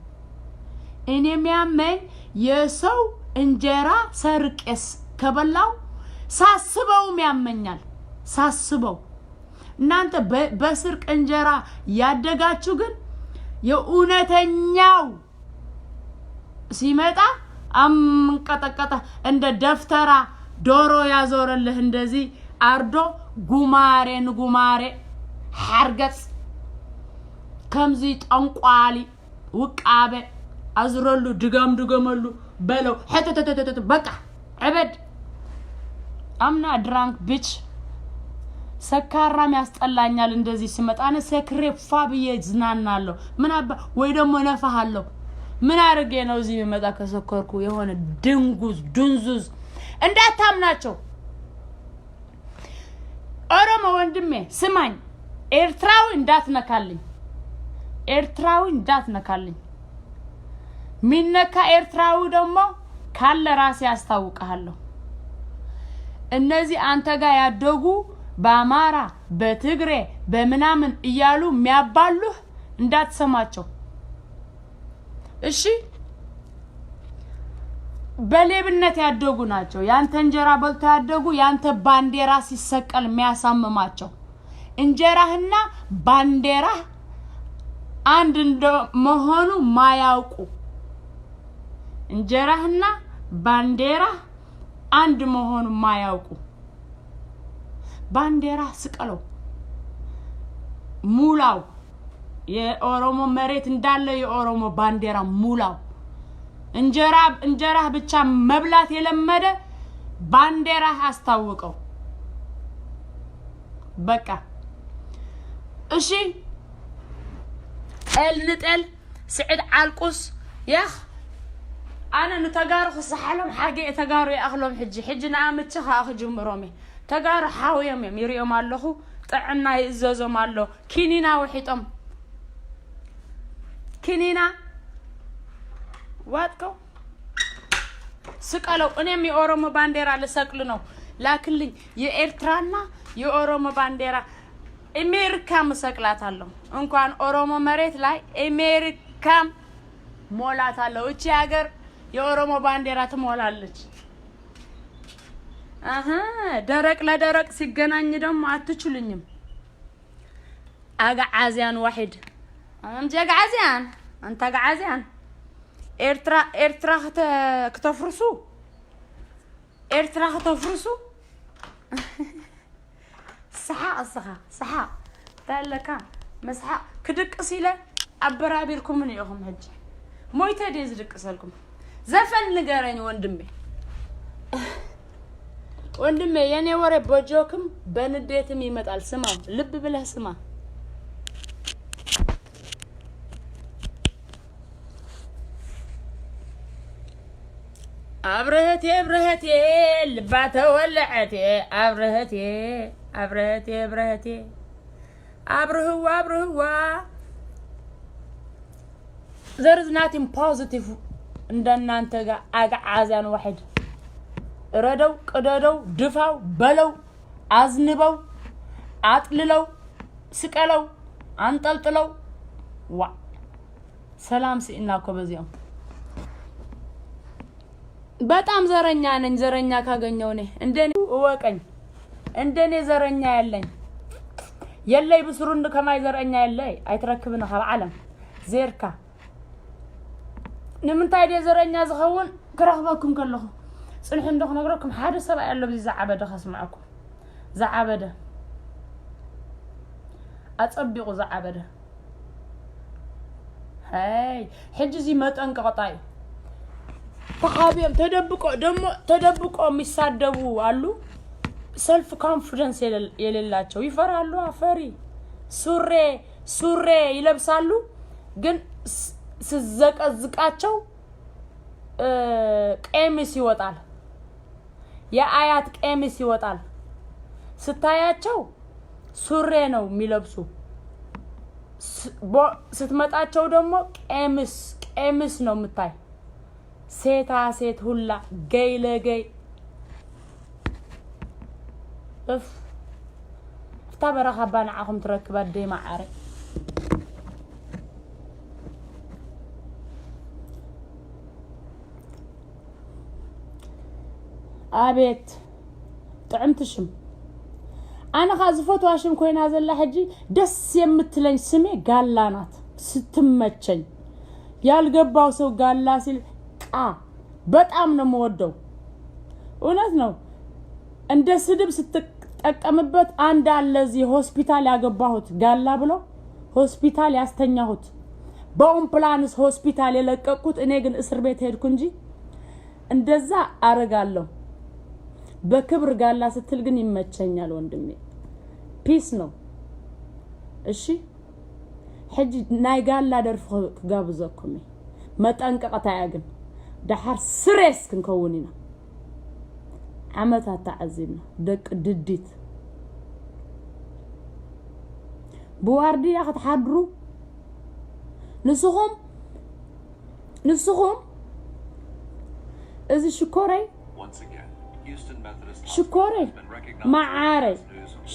እኔ የሚያመኝ የሰው እንጀራ ሰርቄስ ከበላው ሳስበውም ያመኛል። ሳስበው እናንተ በ- በስርቅ እንጀራ ያደጋችሁ ግን የእውነተኛው ሲመጣ አምንቀጠቀጠ እንደ ደፍተራ ዶሮ ያዞረልህ እንደዚህ አርዶ ጉማሬ ንጉማሬ ሓርገጽ ከምዚ ጠንቋሊ ውቃበ አዝረሉ ድገም ድገመሉ በለው ሕትትትትት በቃ ዕበድ። I'm not drunk bitch። ሰካራም ያስጠላኛል እንደዚህ ስመጣ። እኔ ሰክሬ ፋ ብዬ ዝናናለሁ። ምን አባ ወይ ደግሞ እነፋሃለሁ። ምን አድርጌ ነው እዚህ ብመጣ ከሰከርኩ? የሆነ ድንጉዝ ድንዙዝ እንዳታምናቸው። ኦሮሞ ወንድሜ ስማኝ፣ ኤርትራዊ እንዳትነካልኝ፣ ኤርትራዊ እንዳትነካልኝ። ሚነካ ኤርትራዊ ደግሞ ካለ ራሴ አስታውቅሃለሁ። እነዚህ አንተ ጋር ያደጉ በአማራ በትግሬ በምናምን እያሉ የሚያባሉህ እንዳትሰማቸው እሺ። በሌብነት ያደጉ ናቸው። ያንተ እንጀራ በልቶ ያደጉ፣ ያንተ ባንዲራ ሲሰቀል የሚያሳምማቸው። እንጀራህና ባንዲራህ አንድ እንደመሆኑ ማያውቁ፣ እንጀራህና ባንዲራህ አንድ መሆኑ ማያውቁ። ባንዲራ ስቀለው፣ ሙላው። የኦሮሞ መሬት እንዳለ የኦሮሞ ባንዲራ ሙላው። እንጀራ እንጀራህ ብቻ መብላት የለመደ ባንዲራህ አስታውቀው። በቃ እሺ። ጠል ንጠል፣ ስዕድ ዓልቁስ። ያኽ፣ ኣነ ንተጋሩ ክሰሓሎም ሓጌ ተጋሩ ይኣኽሎም። ሕጂ ሕጂ ንኣምቺ ከኣ ክጅምሮም እየ። ተጋሩ ሓውዮም እዮም፣ ይሪኦም ኣለኹ። ጥዕና ይእዘዞም ኣሎ። ኪኒና ውሒጦም፣ ኪኒና ዋጥከው ስቀለው። እኔም የኦሮሞ ባንዲራ ልሰቅል ነው። ላክልኝ የኤርትራና የኦሮሞ ባንዲራ። አሜሪካ ምሰቅላታለሁ። እንኳን ኦሮሞ መሬት ላይ አሜሪካም ሞላታለሁ። እቺ ሀገር የኦሮሞ ባንዲራ ትሞላለች። አሀ፣ ደረቅ ለደረቅ ሲገናኝ ደግሞ አትችሉኝም። አግዓዝያን ዋሒድ። አንቺ አግዓዝያን፣ አንተ አግዓዝያን። ኤርትራ፣ ኤርትራ ክተ-፣ ክተፍርሱ፣ ኤርትራ ክተፍርሱ። ሰሓቕ እስኻ፣ ሰሓቕ። እንታይ ኣለካ? መስሓቕ ክድቅስ ኢለ ኣበራቢርኩምኒ ኢኹም። ሕጂ ሞይተ ድየ ዝድቅሰልኩም? ዘፈን ንገረኝ ወንድሜ። ወንድሜ፣ የኔ ወሬ በጆክም በንዴትም ይመጣል። ስማው፣ ልብ ብለህ ስማ። አብረህቴ፣ አብረህቴ፣ ልባ ተወለዐቴ፣ አብረህቴ፣ አብረህቴ፣ አብረህቴ፣ አብርህዋ፣ አብርህዋ። There is nothing positive እንደናንተ ጋር አግዓዝያን ዋሒድ። እረደው፣ ቅደደው፣ ድፋው፣ በለው፣ አዝንበው፣ አጥልለው፣ ስቀለው፣ አንጠልጥለው። ዋ፣ ሰላም ስኢና እኮ በዚኦም። በጣም ዘረኛ ነኝ። ዘረኛ ካገኘው እኔ እንደኔ እወቀኝ። እንደኔ ዘረኛ ያለኝ የለይ። ብስሩ እንድ ከማይ ዘረኛ የለይ። ኣይትረክብን ካብ ዓለም ዜርካ። ንምንታይ ድየ ዘረኛ ዝኸውን? ክረኽበኩም ከለኹ ጽንሑ እንዶ ክነግረኩም፣ ሓደ ሰብኣይ ኣሎ፣ ብዚ ዝዓበደ ከስምዐኩም። ዝዓበደ፣ ኣጸቢቑ ዝዓበደ። ሀይ፣ ሕጂ እዚ መጠንቀቕታ እዩ። ተኻብዮም ተደብቆ ደሞ ተደብቆ የሚሳደቡ አሉ። ሰልፍ ኮንፊደንስ የሌል-፣ የሌላቸው ይፈራሉ። አፈሪ ሱሬ ሱሬ ይለብሳሉ፣ ግን ስ-፣ ስዘቀዝቃቸው፣ እ፣ ቀሚስ ይወጣል። የአያት ቀሚስ ይወጣል። ስታያቸው ሱሬ ነው የሚለብሱ። ስ-፣ ቦ-፣ ስትመጣቸው ደግሞ ቀሚስ፣ ቀሚስ ነው የምታይ። ሴታ ሴት ሁላ ገይ ለገይ። እፍ። እፍታ በረኻ እባ ንዓኹም ትረክብ ኣደይ መዓረይ። አቤት ጥዕምቲ ሽም። ኣነ ኸዓ ዝፈትዋ ሽም ኮይና ዘላ ሕጂ ደስ የምትለኝ ስሜ ጋላ ናት። ስትመቸኝ ያልገባው ሰው ጋላ ሲል ቃ በጣም ነው የምወደው። እውነት ነው። እንደ ስድብ ስትጠቀምበት አንድ አለ እዚህ ሆስፒታል ያገባሁት ጋላ ብሎ ሆስፒታል ያስተኛሁት በኦምፕላንስ ሆስፒታል የለቀቅኩት እኔ ግን እስር ቤት ሄድኩ እንጂ እንደዛ አረጋለሁ። በክብር ጋላ ስትል ግን ይመቸኛል ወንድሜ። ፒስ ነው። እሺ ሕጂ ናይ ጋላ ደርፊ ክጋብዘኩም እየ። መጠንቀቕታ እያ ግን፣ ደሓር ስሬስ ክንከውን ኢና። ዓመታት ተዓዚብና፣ ደቂ ድዲት። ብዋርድያ ክትሓድሩ፣ ንስኹም፣ ንስኹም፣ እዚ ሽኮረይ፣ ሽኮረይ፣ መዓረይ፣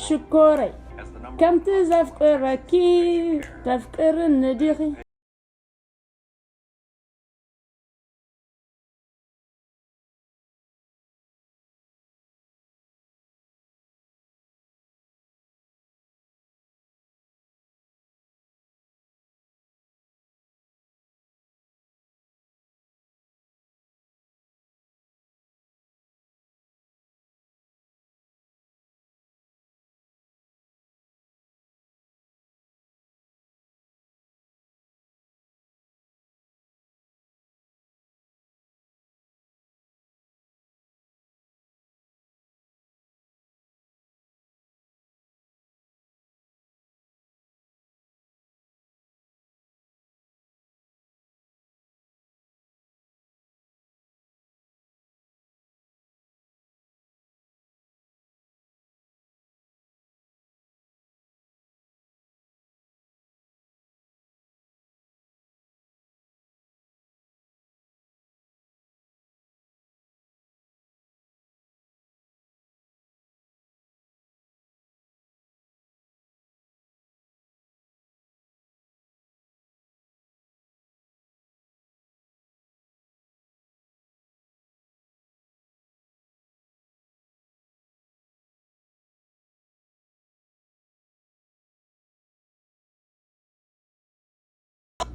ሽኮረይ፣ ከምቲ ዘፍቅረኪ ተፍቅርኒ ዲኺ?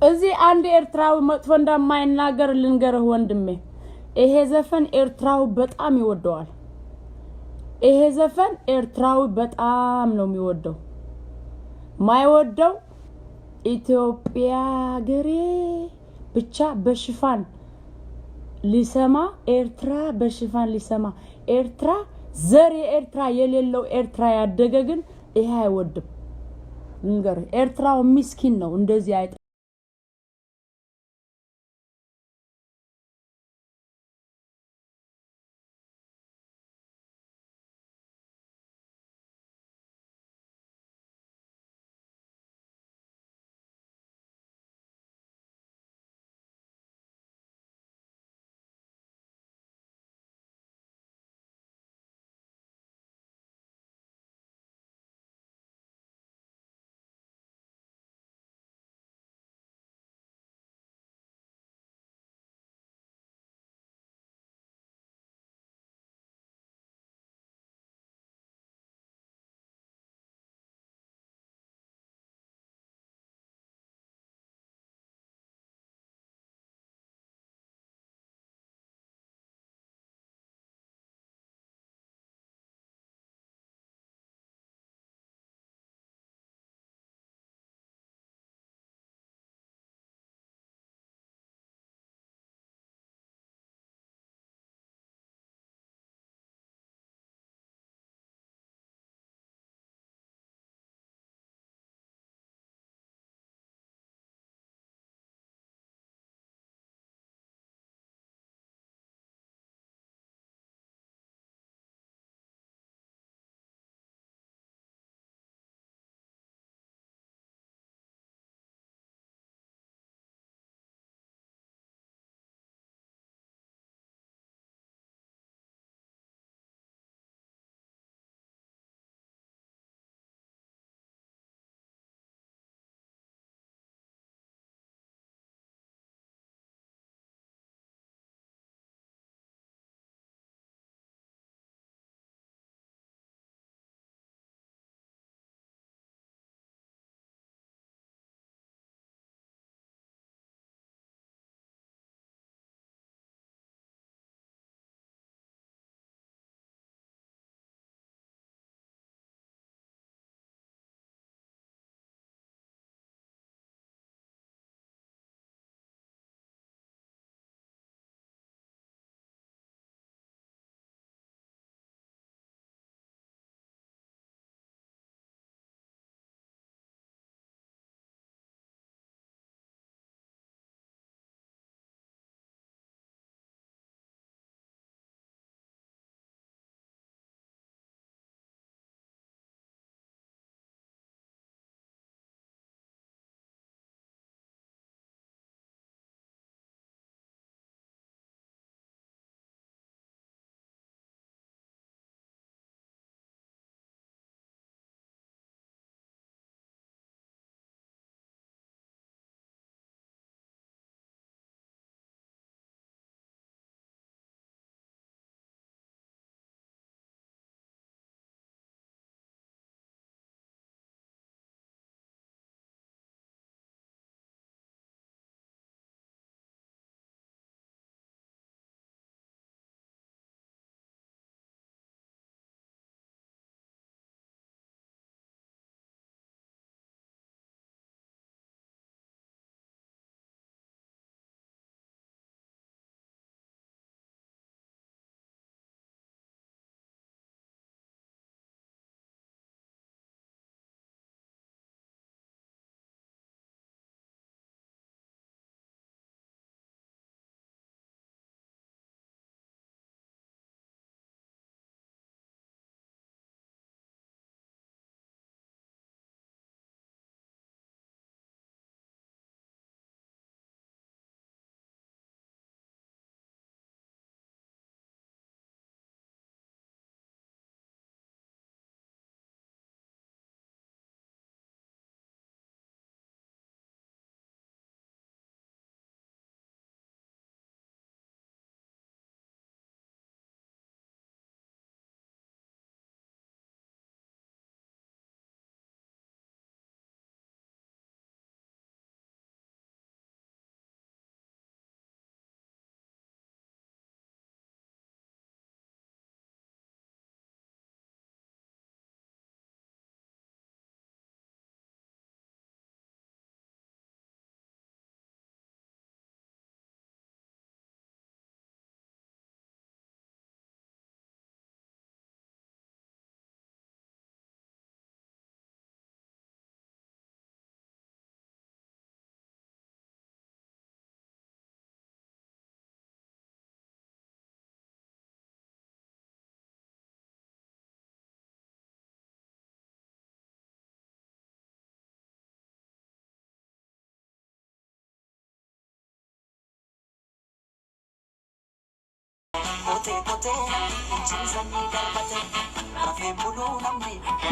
እዚ ኣንድ ኤርትራዊ መጥፎ እንደማይናገር ልንገርህ ወንድሜ። ይሄ ዘፈን ኤርትራዊ በጣም ይወደዋል። ይሄ ዘፈን ኤርትራዊ በጣም ነው የሚወደው። ማይወደው ኢትዮጵያ ሀገሬ ብቻ በሽፋን ሊሰማ፣ ኤርትራ በሽፋን ሊሰማ። ኤርትራ፣ ዘር የኤርትራ የሌለው ኤርትራ ያደገ ግን ይሄ አይወድም። ልንገርህ፣ ኤርትራው ሚስኪን ነው፣ እንደዚህ አይጠ-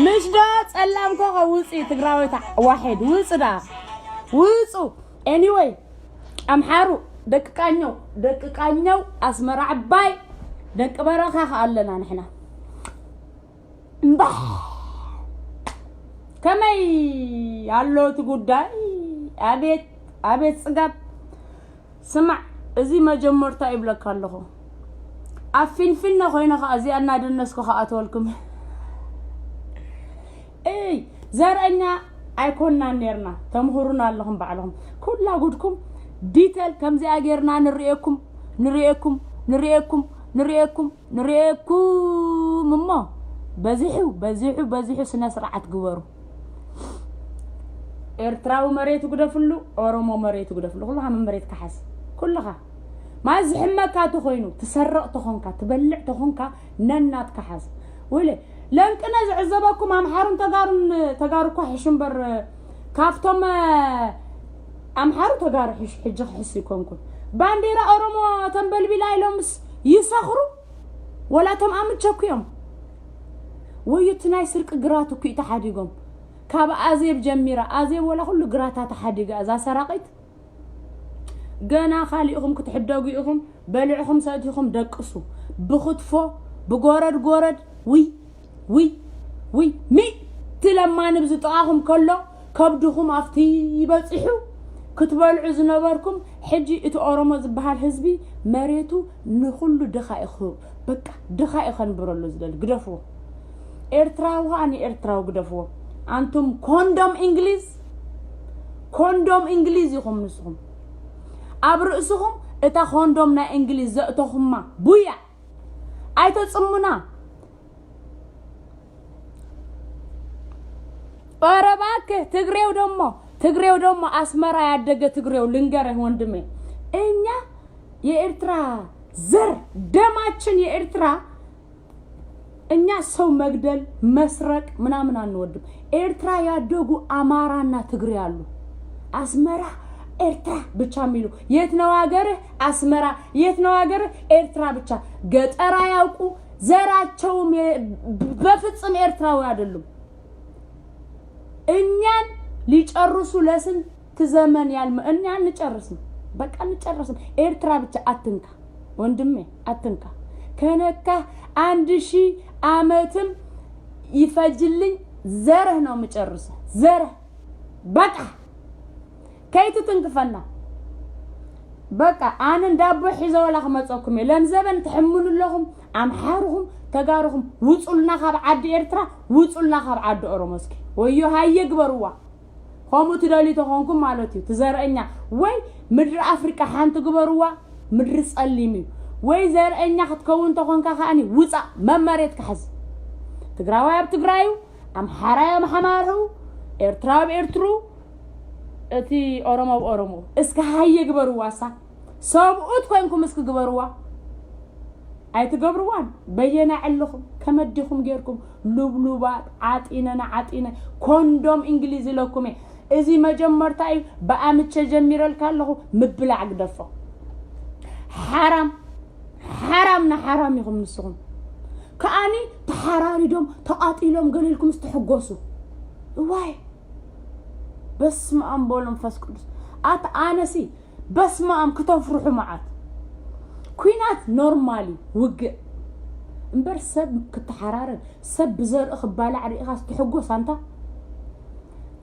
ምሽ ዶ ጸላም ኮኸ ውጺ ትግራወይታ ዋሒድ ውጽ ዳ ውጹ። Anyway ኣምሓሩ ደቂ ቃኘው ደቂ ቃኘው ኣስመራ ዕባይ ደቂ በረኻ ከኣ ኣለና ንሕና። እምባ ከመይ ኣሎ እቲ ጉዳይ? ኣቤት ኣቤት ጽጋብ። ስማዕ፣ እዚ መጀመርታ ይብለካ ኣለኹ። ኣብ ፊንፊነ ኮይነ ከኣ እዚኣ እናደነስኩ ከኣትወልኩም። እይ ዘርእኛ ኣይኮንናን ነርና። ተምህሩና ኣለኹም ባዕልኹም። ኩላ ጉድኩም ዲተል ከምዚኣ ጌርና ንርእየኩም ንርእየኩም ንርእየኩም ንርእየኩም ንርእየኩም እሞ በዚሑ በዚሑ በዚሑ ስነ ስርዓት ግበሩ። ኤርትራዊ መሬቱ ግደፍሉ፣ ኦሮሞ መሬቱ ግደፍሉ። ኩልኻ መሬት ክሓዝ ኩልኻ ማዝ ዝሕመካ ተኾይኑ ትሰርቕ ተኾንካ ትበልዕ ተኾንካ ነናትካ ሓዝ። ወይለ ለንቅነ ዝዕዘበኩም ኣምሓሩን ተጋሩን ተጋሩ እኳ ሕሹ እምበር ካብቶም ኣምሓሩ ተጋሩ ሕሽ- ሕጂ ክሕሱ ይኮንኩን። ባንዴራ ኦሮሞ ተንበልቢላ ኢሎምስ ይሰኽሩ። ወላ እቶም ኣምቸኩ እዮም። ወዩ እቲ ናይ ስርቂ ግራት እኩ ተሓዲጎም ካብ ኣዜብ ጀሚራ ኣዜብ ወላ ኩሉ ግራታ ተሓዲጋ እዛ ሰራቂት። ገና ካሊእኹም ክትሕደጉ ኢኹም። በሊዕኹም ሰቲኹም ደቅሱ። ብክትፎ ብጎረድ ጎረድ ውይ ውይ ውይ ሚእቲ ለማኒ ብዝጥቓኹም ከሎ ከብድኹም ኣብቲ ይበፂሑ። ክትበልዑ ዝነበርኩም ሕጂ እቲ ኦሮሞ ዝበሃል ህዝቢ መሬቱ ንኹሉ ድኻ እዩ ክህብ። በቃ ድኻ እዩ ከንብረሉ ዝደሊ። ግደፍዎ። ኤርትራዊ ከኣ ንኤርትራዊ ግደፍዎ። ኣንቱም ኮንዶም እንግሊዝ ኮንዶም እንግሊዝ ኢኹም ንስኹም። ኣብ ርእስኹም እታ ኮንዶም ናይ እንግሊዝ ዘእተኹማ ቡያ ኣይተጽሙና። ኧረ እባክህ ትግሬው ደሞ ትግሬው ደሞ አስመራ ያደገ ትግሬው ልንገርህ ወንድሜ እኛ የኤርትራ ዘር ደማችን የኤርትራ እኛ ሰው መግደል መስረቅ ምናምን አንወድም። ኤርትራ ያደጉ አማራና ትግሬ አሉ። አስመራ ኤርትራ ብቻ የሚሉ የት ነው ሀገርህ? አስመራ የት ነው ሀገርህ? ኤርትራ ብቻ። ገጠር አያውቁ ዘራቸውም የ- በፍጽም ኤርትራዊ አይደሉም። እኛን ሊጨርሱ ለስንት ዘመን ያልመ እኛ አንጨርስም። በቃ አንጨርስም። ኤርትራ ብቻ አትንካ ወንድሜ አትንካ። ከነካህ አንድ ሺህ አመትም ይፈጅልኝ ዘርህ ነው የምጨርሰው። ዘርህ በቃ ከይትትንክፈና። በቃ ኣነ እንዳቦ ሒዘ ወላ ክመፀኩም እየ። ለምዘበን ትሕምኑ ኣለኹም ኣምሓርኹም ተጋርኹም ውፁልና ካብ ዓዲ ኤርትራ ውፁልና ካብ ዓዲ ኦሮሞ እስኪ ወዮ ሃየ ግበርዋ። ከምኡ ትደልዩ ተኾንኩም ማለት እዩ ትዘርእኛ ወይ ምድሪ ኣፍሪቃ ሓንቲ ግበርዋ። ምድሪ ፀሊም እዩ ወይ ዘርእኛ ክትከውን ተኾንካ ከኣኒ ውፃእ መመሬት ክሕዝ ትግራዋይ ኣብ ትግራዩ ኣምሓራይ ኣብ ሓማርኡ ኤርትራ ኣብ ኤርትሩ እቲ ኦሮሞ ኣብ ኦሮሞ እስኪ ሃየ ግበርዋ እሳ ሰብኡት ኮይንኩም እስኪ ግበርዋ። ኣይትገብርዋን በየና ዕልኹም ከመዲኹም ጌርኩም ሉብሉባት ዓጢነ ንዓጢነ ኮንዶም እንግሊዝ ኢለኩም እየ። እዚ መጀመርታ እዩ ብኣምቸ ጀሚረልካ ኣለኹ። ምብላዕ ግደፎ። ሓራም ሓራም ንሓራም ኢኹም ንስኹም። ከኣኒ ተሓራሪዶም ተቓጢሎም ገለ ኢልኩም ዝተሐጎሱ እዋይ በስመ ኣብ ወወልድ ወመንፈስ ቅዱስ። ኣት ኣነሲ በስመ ኣብ ክተፍርሑ መዓት። ኩናት ኖርማል እዩ ውግእ እምበር ሰብ ክተሓራረድ ሰብ ብዘርኢ ክባላዕ ርኢኻስ ትሕጎስ ኣንታ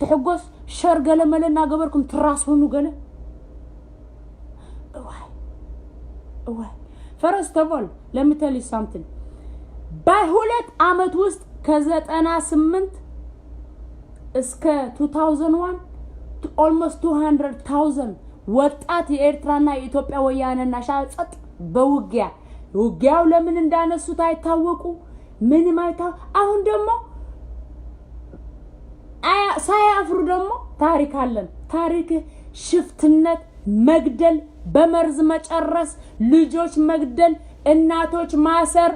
ትሕጎስ ሸር ገለ መለ እናገበርኩም ትራስኑ ገለ እዋይ እዋይ first of all let me tell you something by ሁለት ዓመት ውስጥ ከዘጠና ስምንት እስከ two thousand one almost two hundred thousand ወጣት የኤርትራና የኢትዮጵያ ወያነና ሻ ጸጥ በውጊያ ውጊያው ለምን እንዳነሱት አይታወቁ ምንም አይታ አሁን ደግሞ ሳያፍሩ ደግሞ ታሪክ አለን። ታሪክ ሽፍትነት፣ መግደል፣ በመርዝ መጨረስ፣ ልጆች መግደል፣ እናቶች ማሰር፣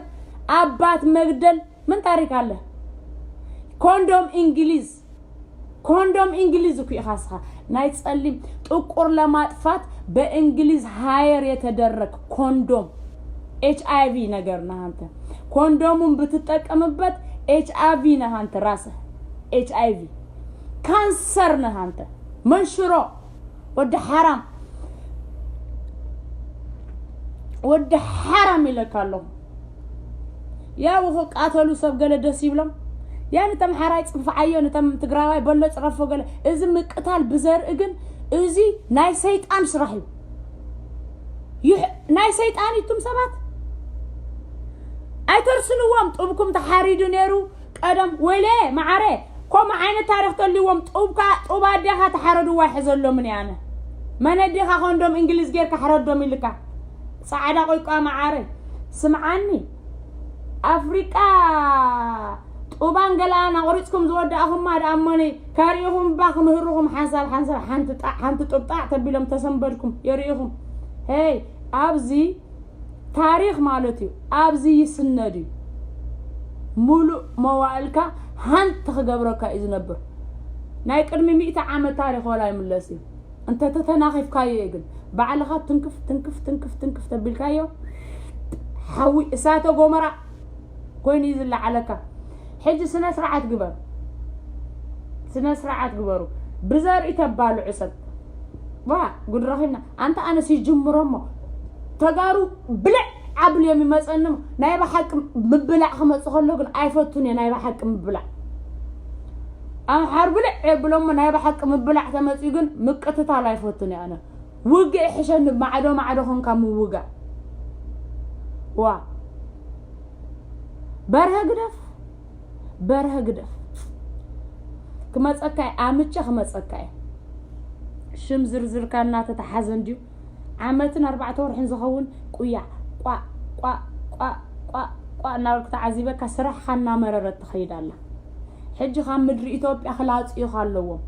አባት መግደል ምን ታሪክ አለ? ኮንዶም እንግሊዝ ኮንዶም እንግሊዝ እኮ ኢኻ እስኻ ናይ ጸሊም ጥቁር ለማጥፋት በእንግሊዝ ሃየር የተደረግ ኮንዶም ኤች ኣይ ቪ ነገር ነህ አንተ። ኮንዶሙን ብትጠቀምበት ኤች ኣይ ቪ ነህ አንተ። ራስህ ኤች ኣይ ቪ ካንሰር ነህ አንተ። መንሽሮ ወዲ ሓራም፣ ወዲ ሓራም ኢለካ ኣለኹ። ያው ክቃተሉ ሰብ ገለ ደስ ይብሎም። ያ ንተምሓራይ ጽንፍዓዮ፣ ንተም ትግራዋይ በሎ ጽረፎ ገለ። እዚ ምቅታል ብዘርኢ ግን እዚ ናይ ሰይጣን ስራሕ እዩ። ይሕ- ናይ ሰይጣን ይቱም ሰባት ኣይተርስንዎም። ጡብኩም ተሓሪዱ ነይሩ ቀደም። ወይለ መዓረ፣ ከምኡ ዓይነት ታሪኽ ተልዎም። ጡብካ፣ ጡብ ኣዴኻ ተሓረድዋ ይሕዘሎምን እየ ኣነ። መን ኣዴኻ ኮንዶም እንግሊዝ ጌርካ ሕረዶም ኢልካ? ጻዕዳ ቆይቋ መዓረ፣ ስምዓኒ። ኣፍሪቃ ጡባን ገላን ኣቑሪጽኩም ዝወዳእኹማ ደኣ እሞኒ ከርእኹም እባ ክምህርኹም ሓንሳብ ሓንሳብ ሓንቲ ጣዕ ሓንቲ ጡብ ጣዕ ተቢሎም ተሰንበድኩም የርእኹም። ሄይ፣ ኣብዚ ታሪኽ ማለት እዩ። ኣብዚ ይስነድ እዩ። ሙሉእ መዋእልካ ሓንቲ ክገብረካ እዩ ዝነብር። ናይ ቅድሚ ሚእቲ ዓመት ታሪኽ ዋላ ይምለስ እዩ። እንተ ተተናኺፍካዮ እዩ ግን ባዕልኻ ትንክፍ ትንክፍ ትንክፍ ትንክፍ ተቢልካዮ ሓዊ እሳተ ጎመራ ኮይኑ እዩ ዝለዓለካ። ሕጂ ስነ ስርዓት ግበር፣ ስነ ስርዓት ግበሩ። ብዘርኢ ተባልዑ ሰብ ዋ ጉድ ረኺብና። ኣንተ ኣነስ ይጅምሮ እሞ ተጋሩ ብልዕ ኣብልዮም ይመፀኒ እሞ ናይ ብሓቂ ምብላዕ ክመፅእ ከሎ ግን ኣይፈቱን እየ ናይ ብሓቂ ምብላዕ። ኣምሓር ብልዕ የብሎ እሞ ናይ ብሓቂ ምብላዕ ተመፅኡ ግን ምቅትታል ኣይፈቱን እየ ኣነ። ውግእ ይሕሸኒ ማዕዶ ማዕዶ ኾንካ ምውጋእ። ዋ በርሀ ግደፍ፣ በርሀ ግደፍ። ክመፀካ እየ፣ ኣምቸ ክመፀካ እየ። ሽም ዝርዝርካ እናተተሓዘ እንድዩ ዓመትን ኣርባዕተ ወርሕን ዝኸውን ቁያዕ ቋ ቋ ቋ ቋ ቋ እናበልኩ ተዓዚበካ ስራሕኻ እናመረረት ትኸይድ ኣላ። ሕጂ ካብ ምድሪ ኢትዮጵያ ክላፅዩኻ ኣለዎም።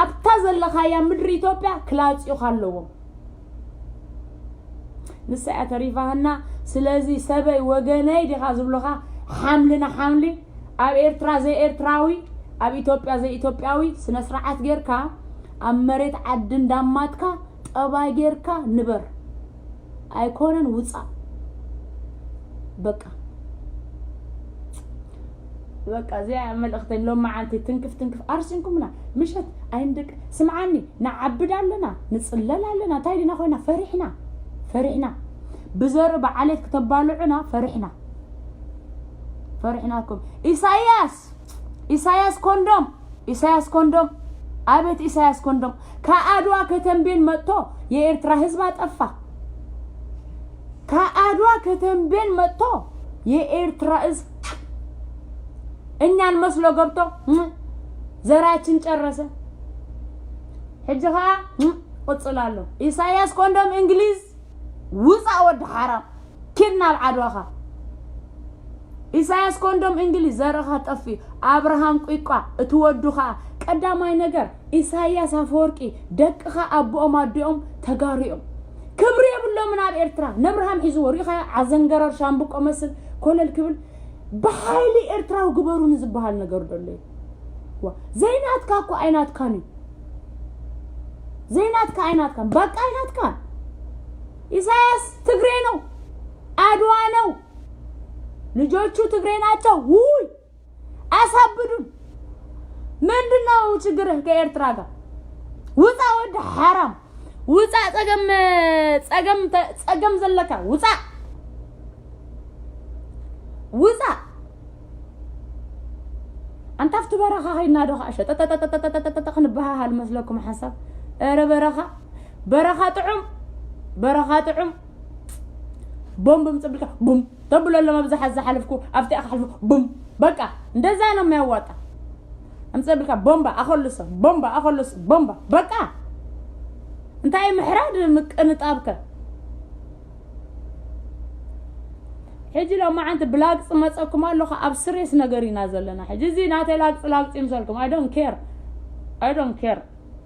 ኣብታ ዘለኻያ ምድሪ ኢትዮጵያ ክላፅዩኻ ኣለዎም። ንሳ እያ ተሪፋህና። ስለዚ ሰበይ ወገነይ ዲኻ ዝብሉኻ ሓምልና ሓምሊ ኣብ ኤርትራ ዘይኤርትራዊ ኣብ ኢትዮጵያ ዘይኢትዮጵያዊ ስነ ስርዓት ጌርካ ኣብ መሬት ዓዲ እንዳማትካ ጠባይ ጌርካ ንበር። ኣይኮነን ውፃእ በቃ። በቃ እዚኣ መልእኽተይ ሎም መዓንቲ ትንክፍ ትንክፍ ኣርሲንኩምና ምሸት ኣይንደቅ ስምዓኒ ንዓብድ ኣለና ንፅለል ኣለና እንታይ ዲና ኮይና ፈሪሕና ፈሪሕና ብዘርኢ ብዓሌት ክተባልዑና ፈሪሕና ፈሪሕናኩም ኢሳያስ ኢሳያስ ኮንዶም ኢሳያስ ኮንዶም ኣቤት ኢሳያስ ኮንዶም ከኣድዋ ከተንቤን መጥቶ የኤርትራ ህዝብ ኣጠፋ ከአድዋ ከተንቤን መጥቶ የኤርትራ እዝ እኛን መስሎ ገብቶ ዘራችን ጨረሰ። ሕጂ ኸዓ ቁፅል ኣሎ። ኢሳያስ ኮንዶም እንግሊዝ ውፃእ ወዲ ሓራም ኪድ ናብ ዓድዋኻ። ኢሳያስ ኮንዶም እንግሊዝ ዘርእኻ ጠፊ ኣብርሃም ቂቋ እቲ ወዱ ኸዓ ቀዳማይ ነገር ኢሳያስ ኣፈወርቂ ደቅኻ ኣቦኦም ኣዲኦም ተጋሩ እዮም። ክብሪ የብሎምን ኣብ ኤርትራ ነብርሃም ሒዝዎ ሪኢኻዮ ዓዘንገረር ሻምብቆ መስል ኮለል ክብል ብሓይሊ ኤርትራዊ ግበሩኒ ዝበሃል ነገር ደሎ እዩ። ዋ ዘይናትካ እኮ ኣይናትካን እዩ ዘይናትካ ኣይናትካን በቃ ኣይናትካን። ኢሳያስ ትግሬ ነው አድዋ ነው ልጆቹ ትግሬ ናቸው። ውይ አሳብዱን ምንድነው ችግርህ ከኤርትራ ጋር? ውፃ ወዲ ሓራም ውፃ ፀገም ፀገም ተ- ፀገም ዘለካ ውፃ ውፃ። ኣንታ ኣብቲ በረኻ ኸይድና ዶ ከዓ ሸጠጠጠጠጠጠጠጠ ክንበሃሃል መስለኩም ሓሳብ? ኧረ በረኻ በረኻ ጥዑም በረኻ ጥዑም ቦምብ ምፅብልካ ቡም ተብሎ ኣሎ መብዛሓት ዝሓለፍኩ ኣብቲ ኣክሓልፉ ቡም በቃ እንደዛ ነው የሚያዋጣ። ኣምፀብልካ ቦምባ ኣኸልሶ ቦምባ ኣኸልሶ ቦምባ በቃ እንታይ ምሕራድ ምቅንጣብከ ሕጂ ሎማዓንቲ ብላግፂ መፀኩም ኣለኹ ኣብ ስሬስ ነገር ኢና ዘለና ሕጂ እዚ ናተይ ላግፂ ላግፂ ይምሰልኩም I don't care I don't care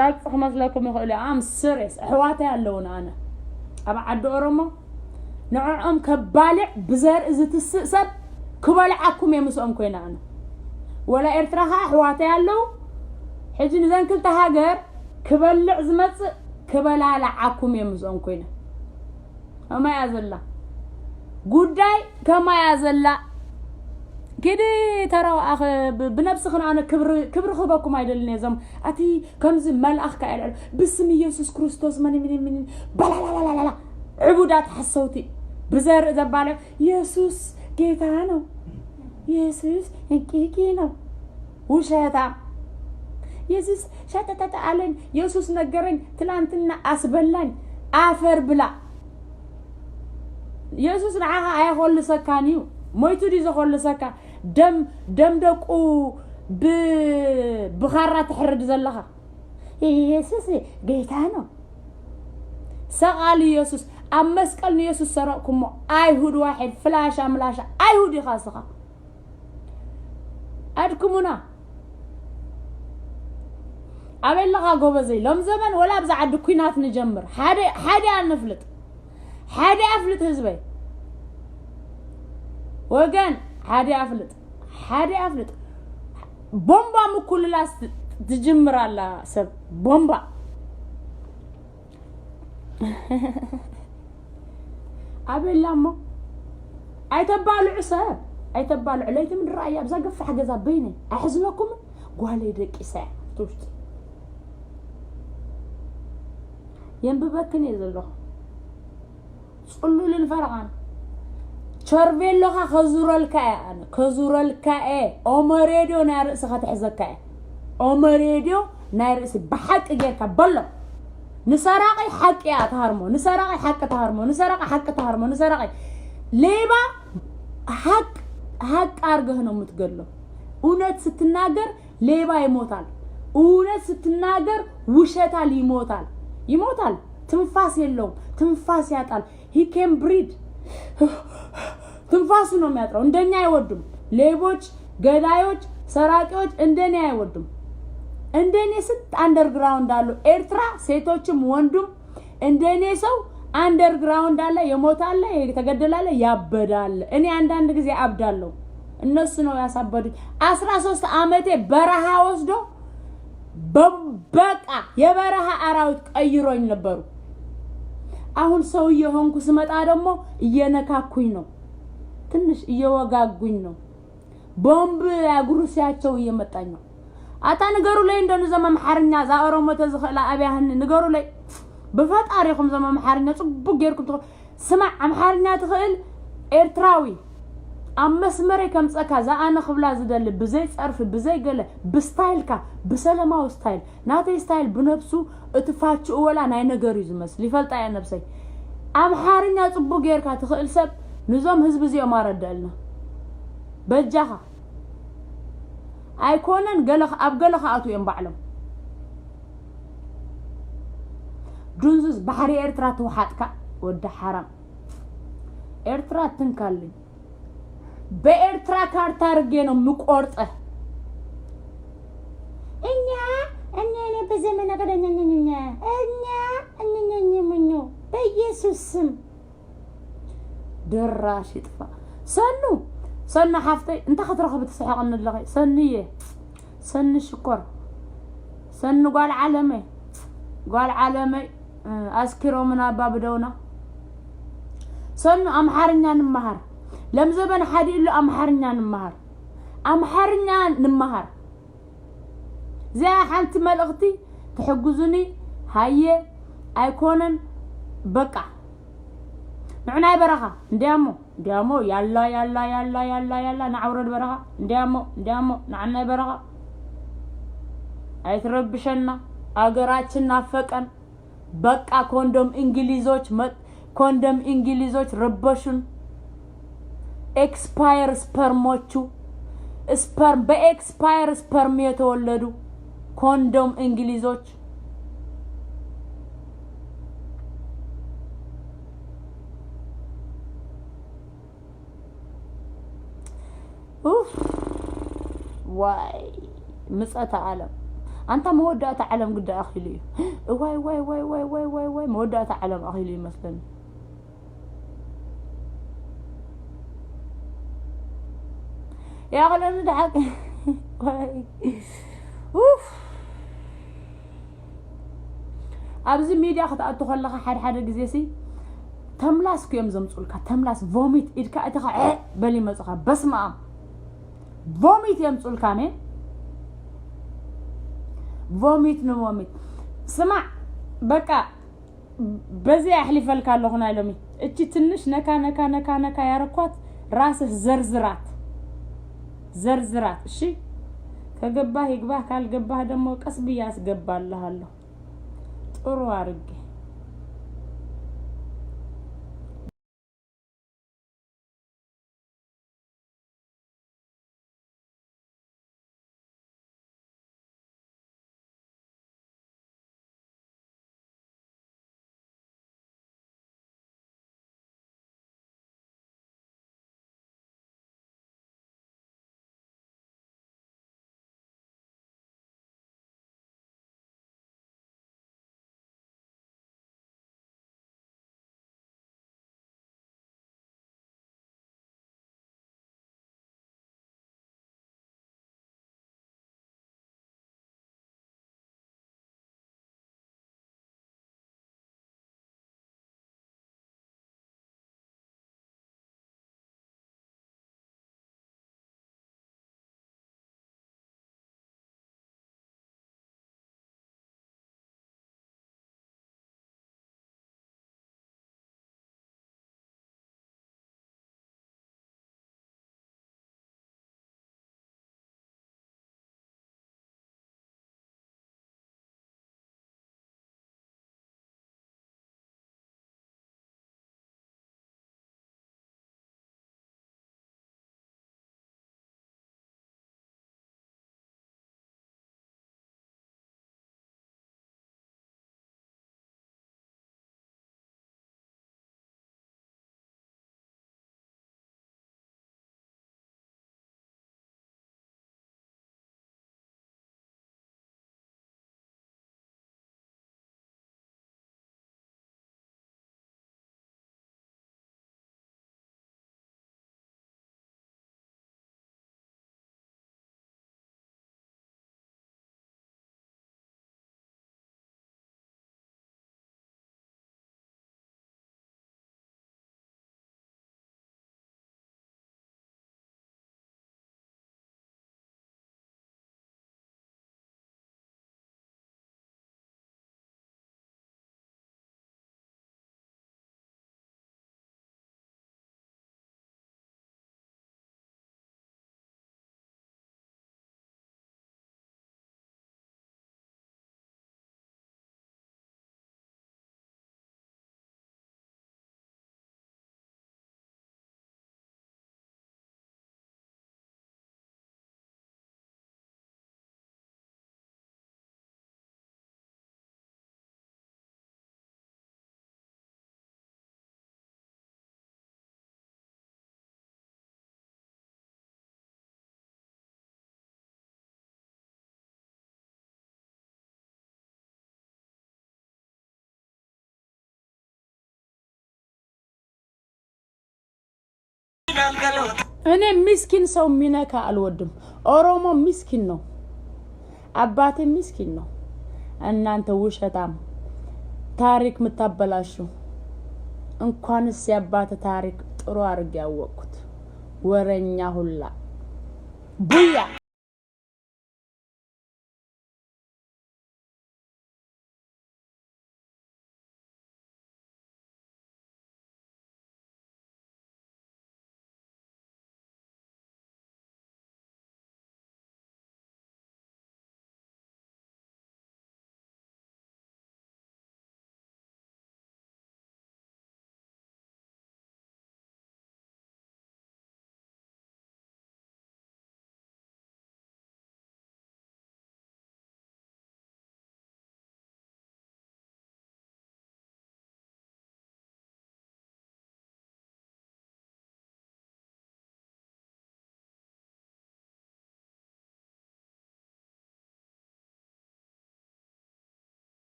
ላግፂ ክመስለኩም ይኽእሉ I'm serious ኣሕዋተይ ኣለውን ኣነ ኣብ ዓዲ ኦሮሞ ንዕዖም ከባልዕ ብዘርኢ ዝትስእ ሰብ ክበልዓኩም እየ ምስኦም ኮይነ ኣነ ወላ ኤርትራ ኸዓ ኣሕዋተይ ኣለዉ ሕጂ ንዘን ክልተ ሃገር ክበልዕ ዝመፅእ ክበላልዓኩም እየ ምስኦም ኮይነ ኣማያ ዘላ ጉዳይ ከማያ ዘላ ኪዲ ተራዋኣኸ ብነብስኽን ኣነ ክብሪ ክብሪ ክህበኩም ኣይደልን እየ። ዞም ኣቲ ከምዚ መልኣኽ ከ ኣልዕሉ ብስም ኢየሱስ ክርስቶስ መን ምን ምን ባላላላላላ ዕቡዳት ሓሰውቲ ብዘርኢ ዘባለ ኢየሱስ ጌታ ነው። ኢየሱስ እንቂቂ ነው። ውሸታ ኢየሱስ ሸተተተ ኣለኝ። ኢየሱስ ነገረኝ። ትላንትና ኣስበላኝ። ኣፈር ብላ። ኢየሱስ ንዓኻ ኣየኾልሰካን እዩ። ሞይቱ ድዩ ዘኾልሰካ? ደም ደም ደቁ ብ ብኻራ ትሕርድ ዘለኻ። ኢየሱስ ጌታ ነው። ሰቓሊ ኢየሱስ ኣብ መስቀል ንኢየሱስ ሰረቕኩሞ። ኣይሁድ ዋሒድ ፍላሻ ምላሻ ኣይሁድ ኢኻ ስኻ። ኣድክሙና። ኣበይ ኣለኻ ጎበዘይ? ሎም ዘመን ወላ ኣብዛ ዓዲ ኩናት ንጀምር። ሓደ ሓደ ኣንፍልጥ። ሓደ ኣፍልጥ ህዝበይ። ወገን ሓደ ኣፍልጥ። ሓደ ኣፍልጥ። ቦምባ ምኩልላስ ትጅምር ኣላ ሰብ። ቦምባ። ኣበላ እሞ ኣይተባልዑ ሰብ ኣይተባልዑ። ለይቲ ምድሪ ኣያ ኣብዛ ገፋሕ ገዛ በይነይ ኣሕዝነኩምን ጓለይ ደቂሳ እያ እቲ ውሽጢ። የንብበክን እየ ዘለኹ። ጽሉልን ፈረቓን ቸርቤሎኻ ከዙረልካ እየ ኣነ ከዙረልካ እየ። ኦመ ሬድዮ ናይ ርእስኻ ትሕዘካ እየ። ኦመ ሬድዮ ናይ ርእሲ ብሓቂ ጌርካ በሎ። ንሰራቂ ሓቂ እያ ትሃርሞ። ንሰራቂ ሓቂ ትሃርሞ። ንሰራቂ ሓቂ ትሃርሞ። ንሰራቂ ሌባ ሓቅ ሓቅ ኣርገህ ነው የምትገድለው። እውነት ስትናገር ሌባ ይሞታል። እውነት ስትናገር ውሸታል ይሞታል። ይሞታል። ትንፋስ የለውም። ትንፋስ ያጣል። He can breathe። ትንፋሱ ነው የሚያጥረው። እንደኛ አይወዱም። ሌቦች፣ ገዳዮች፣ ሰራቂዎች እንደኔ አይወዱም። እንደኔ ስንት underground አሉ። ኤርትራ ሴቶችም ወንዱም እንደኔ ሰው underground አለ፣ የሞተ አለ፣ የተገደለ አለ፣ ያበደ አለ። እኔ አንዳንድ ጊዜ አብዳለሁ። እነሱ ነው ያሳበዱኝ። አስራ ሶስት አመቴ በረሃ ወስዶ በ- በቃ የበረሃ አራዊት ቀይሮኝ ነበሩ። አሁን ሰው እየሆንኩ ስመጣ ደግሞ እየነካኩኝ ነው፣ ትንሽ እየወጋጉኝ ነው። ቦምብ ያጉሩሲያቸው እየመጣኝ ነው። ኣታ ንገሩለይ እንዶ ንዞም ኣምሓርኛ እዛ ኦሮሞ ተዝኽእላ ኣብያህኒ ንገሩለይ። ብፈጣሪኹም ዞም ኣምሓርኛ ጽቡቅ ጌርኩም ትኽ- ስማዕ ኣምሓርኛ ትኽእል ኤርትራዊ ኣብ መስመረይ ከምጸካ እዛ ኣነ ክብላ ዝደሊ ብዘይ ጸርፊ ብዘይ ገለ ብስታይልካ ብሰለማዊ ስታይል ናተይ ስታይል ብነብሱ እቲ ፋችኡ ወላ ናይ ነገር እዩ ዝመስል ይፈልጣ እያ ነብሰይ። ኣምሓርኛ ጽቡቅ ጌርካ ትኽእል ሰብ ንዞም ህዝቢ እዚኦም ኣረድኣልና በጃኻ። ኣይኮነን ገለ ኣብ ገለ ክኣትዉ እዮም ባዕሎም። ዱንዙዝ ባሕሪ ኤርትራ ትውሓጥካ ወዲ ሓራም። ኤርትራ ትንካልኝ። በኤርትራ ካርታ አድርጌ ነው የምቆርጥህ። እኛ እኛ እኔ በዘመነ ቀደኛ እኛ እኛ እኛ እኛ እኛ በኢየሱስ ስም ድራሽ ይጥፋእ። ሰኑ ሰኑ ሓፍተይ እንታይ ክትረኽቢ ትስሕቕኒ ኣለኺ? ሰንየ ሰኒ ሽኮር ሰኒ ጓል ዓለመይ ጓል ዓለመይ ኣስኪሮምና ኣባ ብደውና። ሰኑ ኣምሓርኛ ንምሃር። ለምዘበን ሓዲኡ ኣሎ ኣምሓርኛ ንምሃር። ኣምሓርኛ ንምሃር። እዚኣ ሓንቲ መልእኽቲ ትሕግዙኒ። ሃየ ኣይኮነን በቃ ንዕናይ በረኻ እንዲያሞ እንዲያሞ ያላ ያላ ያላ ያላ ያላ ናዕውረድ በረኻ እንዲያሞ እንዲያሞ ንዓናይ በረኻ ኣይትረብሸና። ኣገራችን ናፈቀን። በቃ ኮንዶም እንግሊዞች መ- ኮንዶም እንግሊዞች ረበሹን። ኤክስፓየር ስፐርሞቹ ስፐርም በኤክስፓየር ስፐርም የተወለዱ ኮንዶም እንግሊዞች። ኡፍ ዋይ ምጸተ ዓለም ኣንታ መወዳእታ ዓለም ግዳ ኣኺሉ እዩ። እዋይ ዋይ ዋይ ዋይ ዋይ ዋይ ዋይ መወዳእታ ዓለም ኣኺሉ ይመስለኒ። ያኽለኒ ደሓቂ ዋይ ኡፍ ኣብዚ ሚድያ ክትኣቱ ከለኻ ሓደ ሓደ ግዜ ሲ ተምላስ እዮም ዘምፁልካ። ተምላስ ቮሚት ኢድካ እቲኻ ዐ በል ይመፁኻ። በስመ ኣብ ቮሚት የምፁልካ። ሜን ቮሚት ንቮሚት። ስማዕ በቃ በዚኣ ኣሕሊፈልካ ኣለኹ ናይ ሎሚ። እቺ ትንሽ ነካ ነካ ነካ ነካ ያረኳት ራስህ ዘርዝራት ዘርዝራት። እሺ ከገባህ ይግባህ፣ ካልገባህ ደግሞ ቀስ ብዬ አስገባልሃለሁ ጥሩ አርጌ። እኔ ምስኪን ሰው የሚነካ አልወድም። ኦሮሞ ምስኪን ነው፣ አባቴ ምስኪን ነው። እናንተ ውሸታም ታሪክ የምታበላሹ፣ እንኳንስ የአባተ ታሪክ ጥሩ አድርጌ ያወቅኩት። ወረኛ ሁላ ቡያ።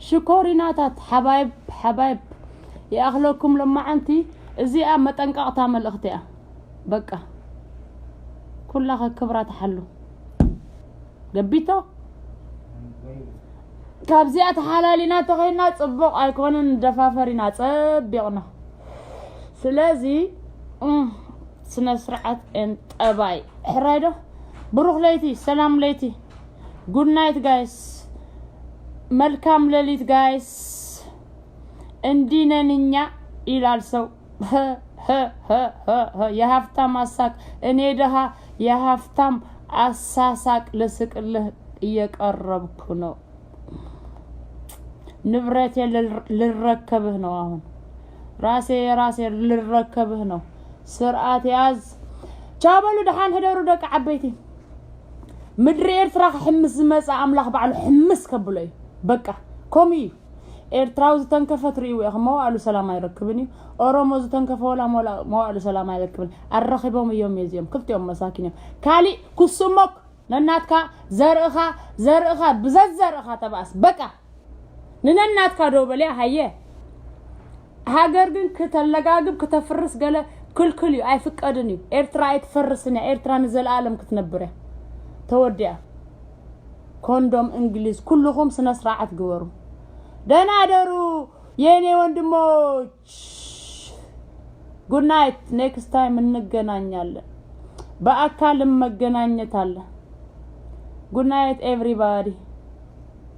ሽኮሪናታት ሓባይብ ሓባይብ ይኣኽለኩም። ለማዓንቲ እዚኣ መጠንቀቕታ መልእኽቲ እያ። በቃ ኩላኸ ክብራ ትሓሉ። ገቢቶ ካብዚኣ ተሓላሊና ተኸይና ጽቡቕ ኣይኮነን። ንደፋፈር ኢና ጸቢቕና። ስለዚ እም፣ ስነ ስርዓት ኤን ጠባይ ሕራይ ዶ? ብሩኽ ለይቲ፣ ሰላም ለይቲ። ጉድ ናይት ጋይስ፣ መልካም ሌሊት ጋይስ። እንዲነንኛ ይላል ሰው። የሀብታም አሳቅ እኔ ደሃ የሀብታም አሳሳቅ ልስቅልህ እየቀረብኩ ነው። ንብረቴ ልረከብህ ነው። አሁን ራሴ የራሴ ልረከብህ ነው። ስርዓት ያዝ። ቻው በሉ፣ ደሓን ሕደሩ ደቂ ዓበይቲ። ምድሪ ኤርትራ ክሕምስ ዝመጽእ ኣምላኽ ባዕሉ ሕምስ ከብሎ እዩ። በቃ ከምኡ እዩ። ኤርትራዊ ዝተንከፈ ትርእይዎ ኢኹም፣ መዋእሉ ሰላም ኣይረክብን እዩ። ኦሮሞ ዝተንከፈ ወላ መዋእሉ ሰላም ኣይረክብን። ኣረኺቦም እዮም እዚኦም፣ ክፍቲኦም መሳኪን እዮም። ካሊእ ክስሞክ ነናትካ ዘርእኻ፣ ዘርእኻ ብዘዘርእኻ ተባእስ። በቃ ንነናትካ ዶ በልያ። ሃየ፣ ሃገር ግን ክተለጋግብ ክተፍርስ ገለ ክልክል እዩ፣ ኣይፍቀድን እዩ። ኤርትራ ኣይትፈርስን እያ። ኤርትራ ንዘለኣለም ክትነብር እያ። ተወዲኣ። ኮንዶም እንግሊዝ፣ ኩልኹም ስነ ስርዓት ግበሩ። ደህና ደሩ የኔ ወንድሞች። ጉድ ናይት። ኔክስት ታይም እንገናኛለን፣ በአካልም መገናኘት አለ። ጉድ ናይት ኤቭሪባዲ።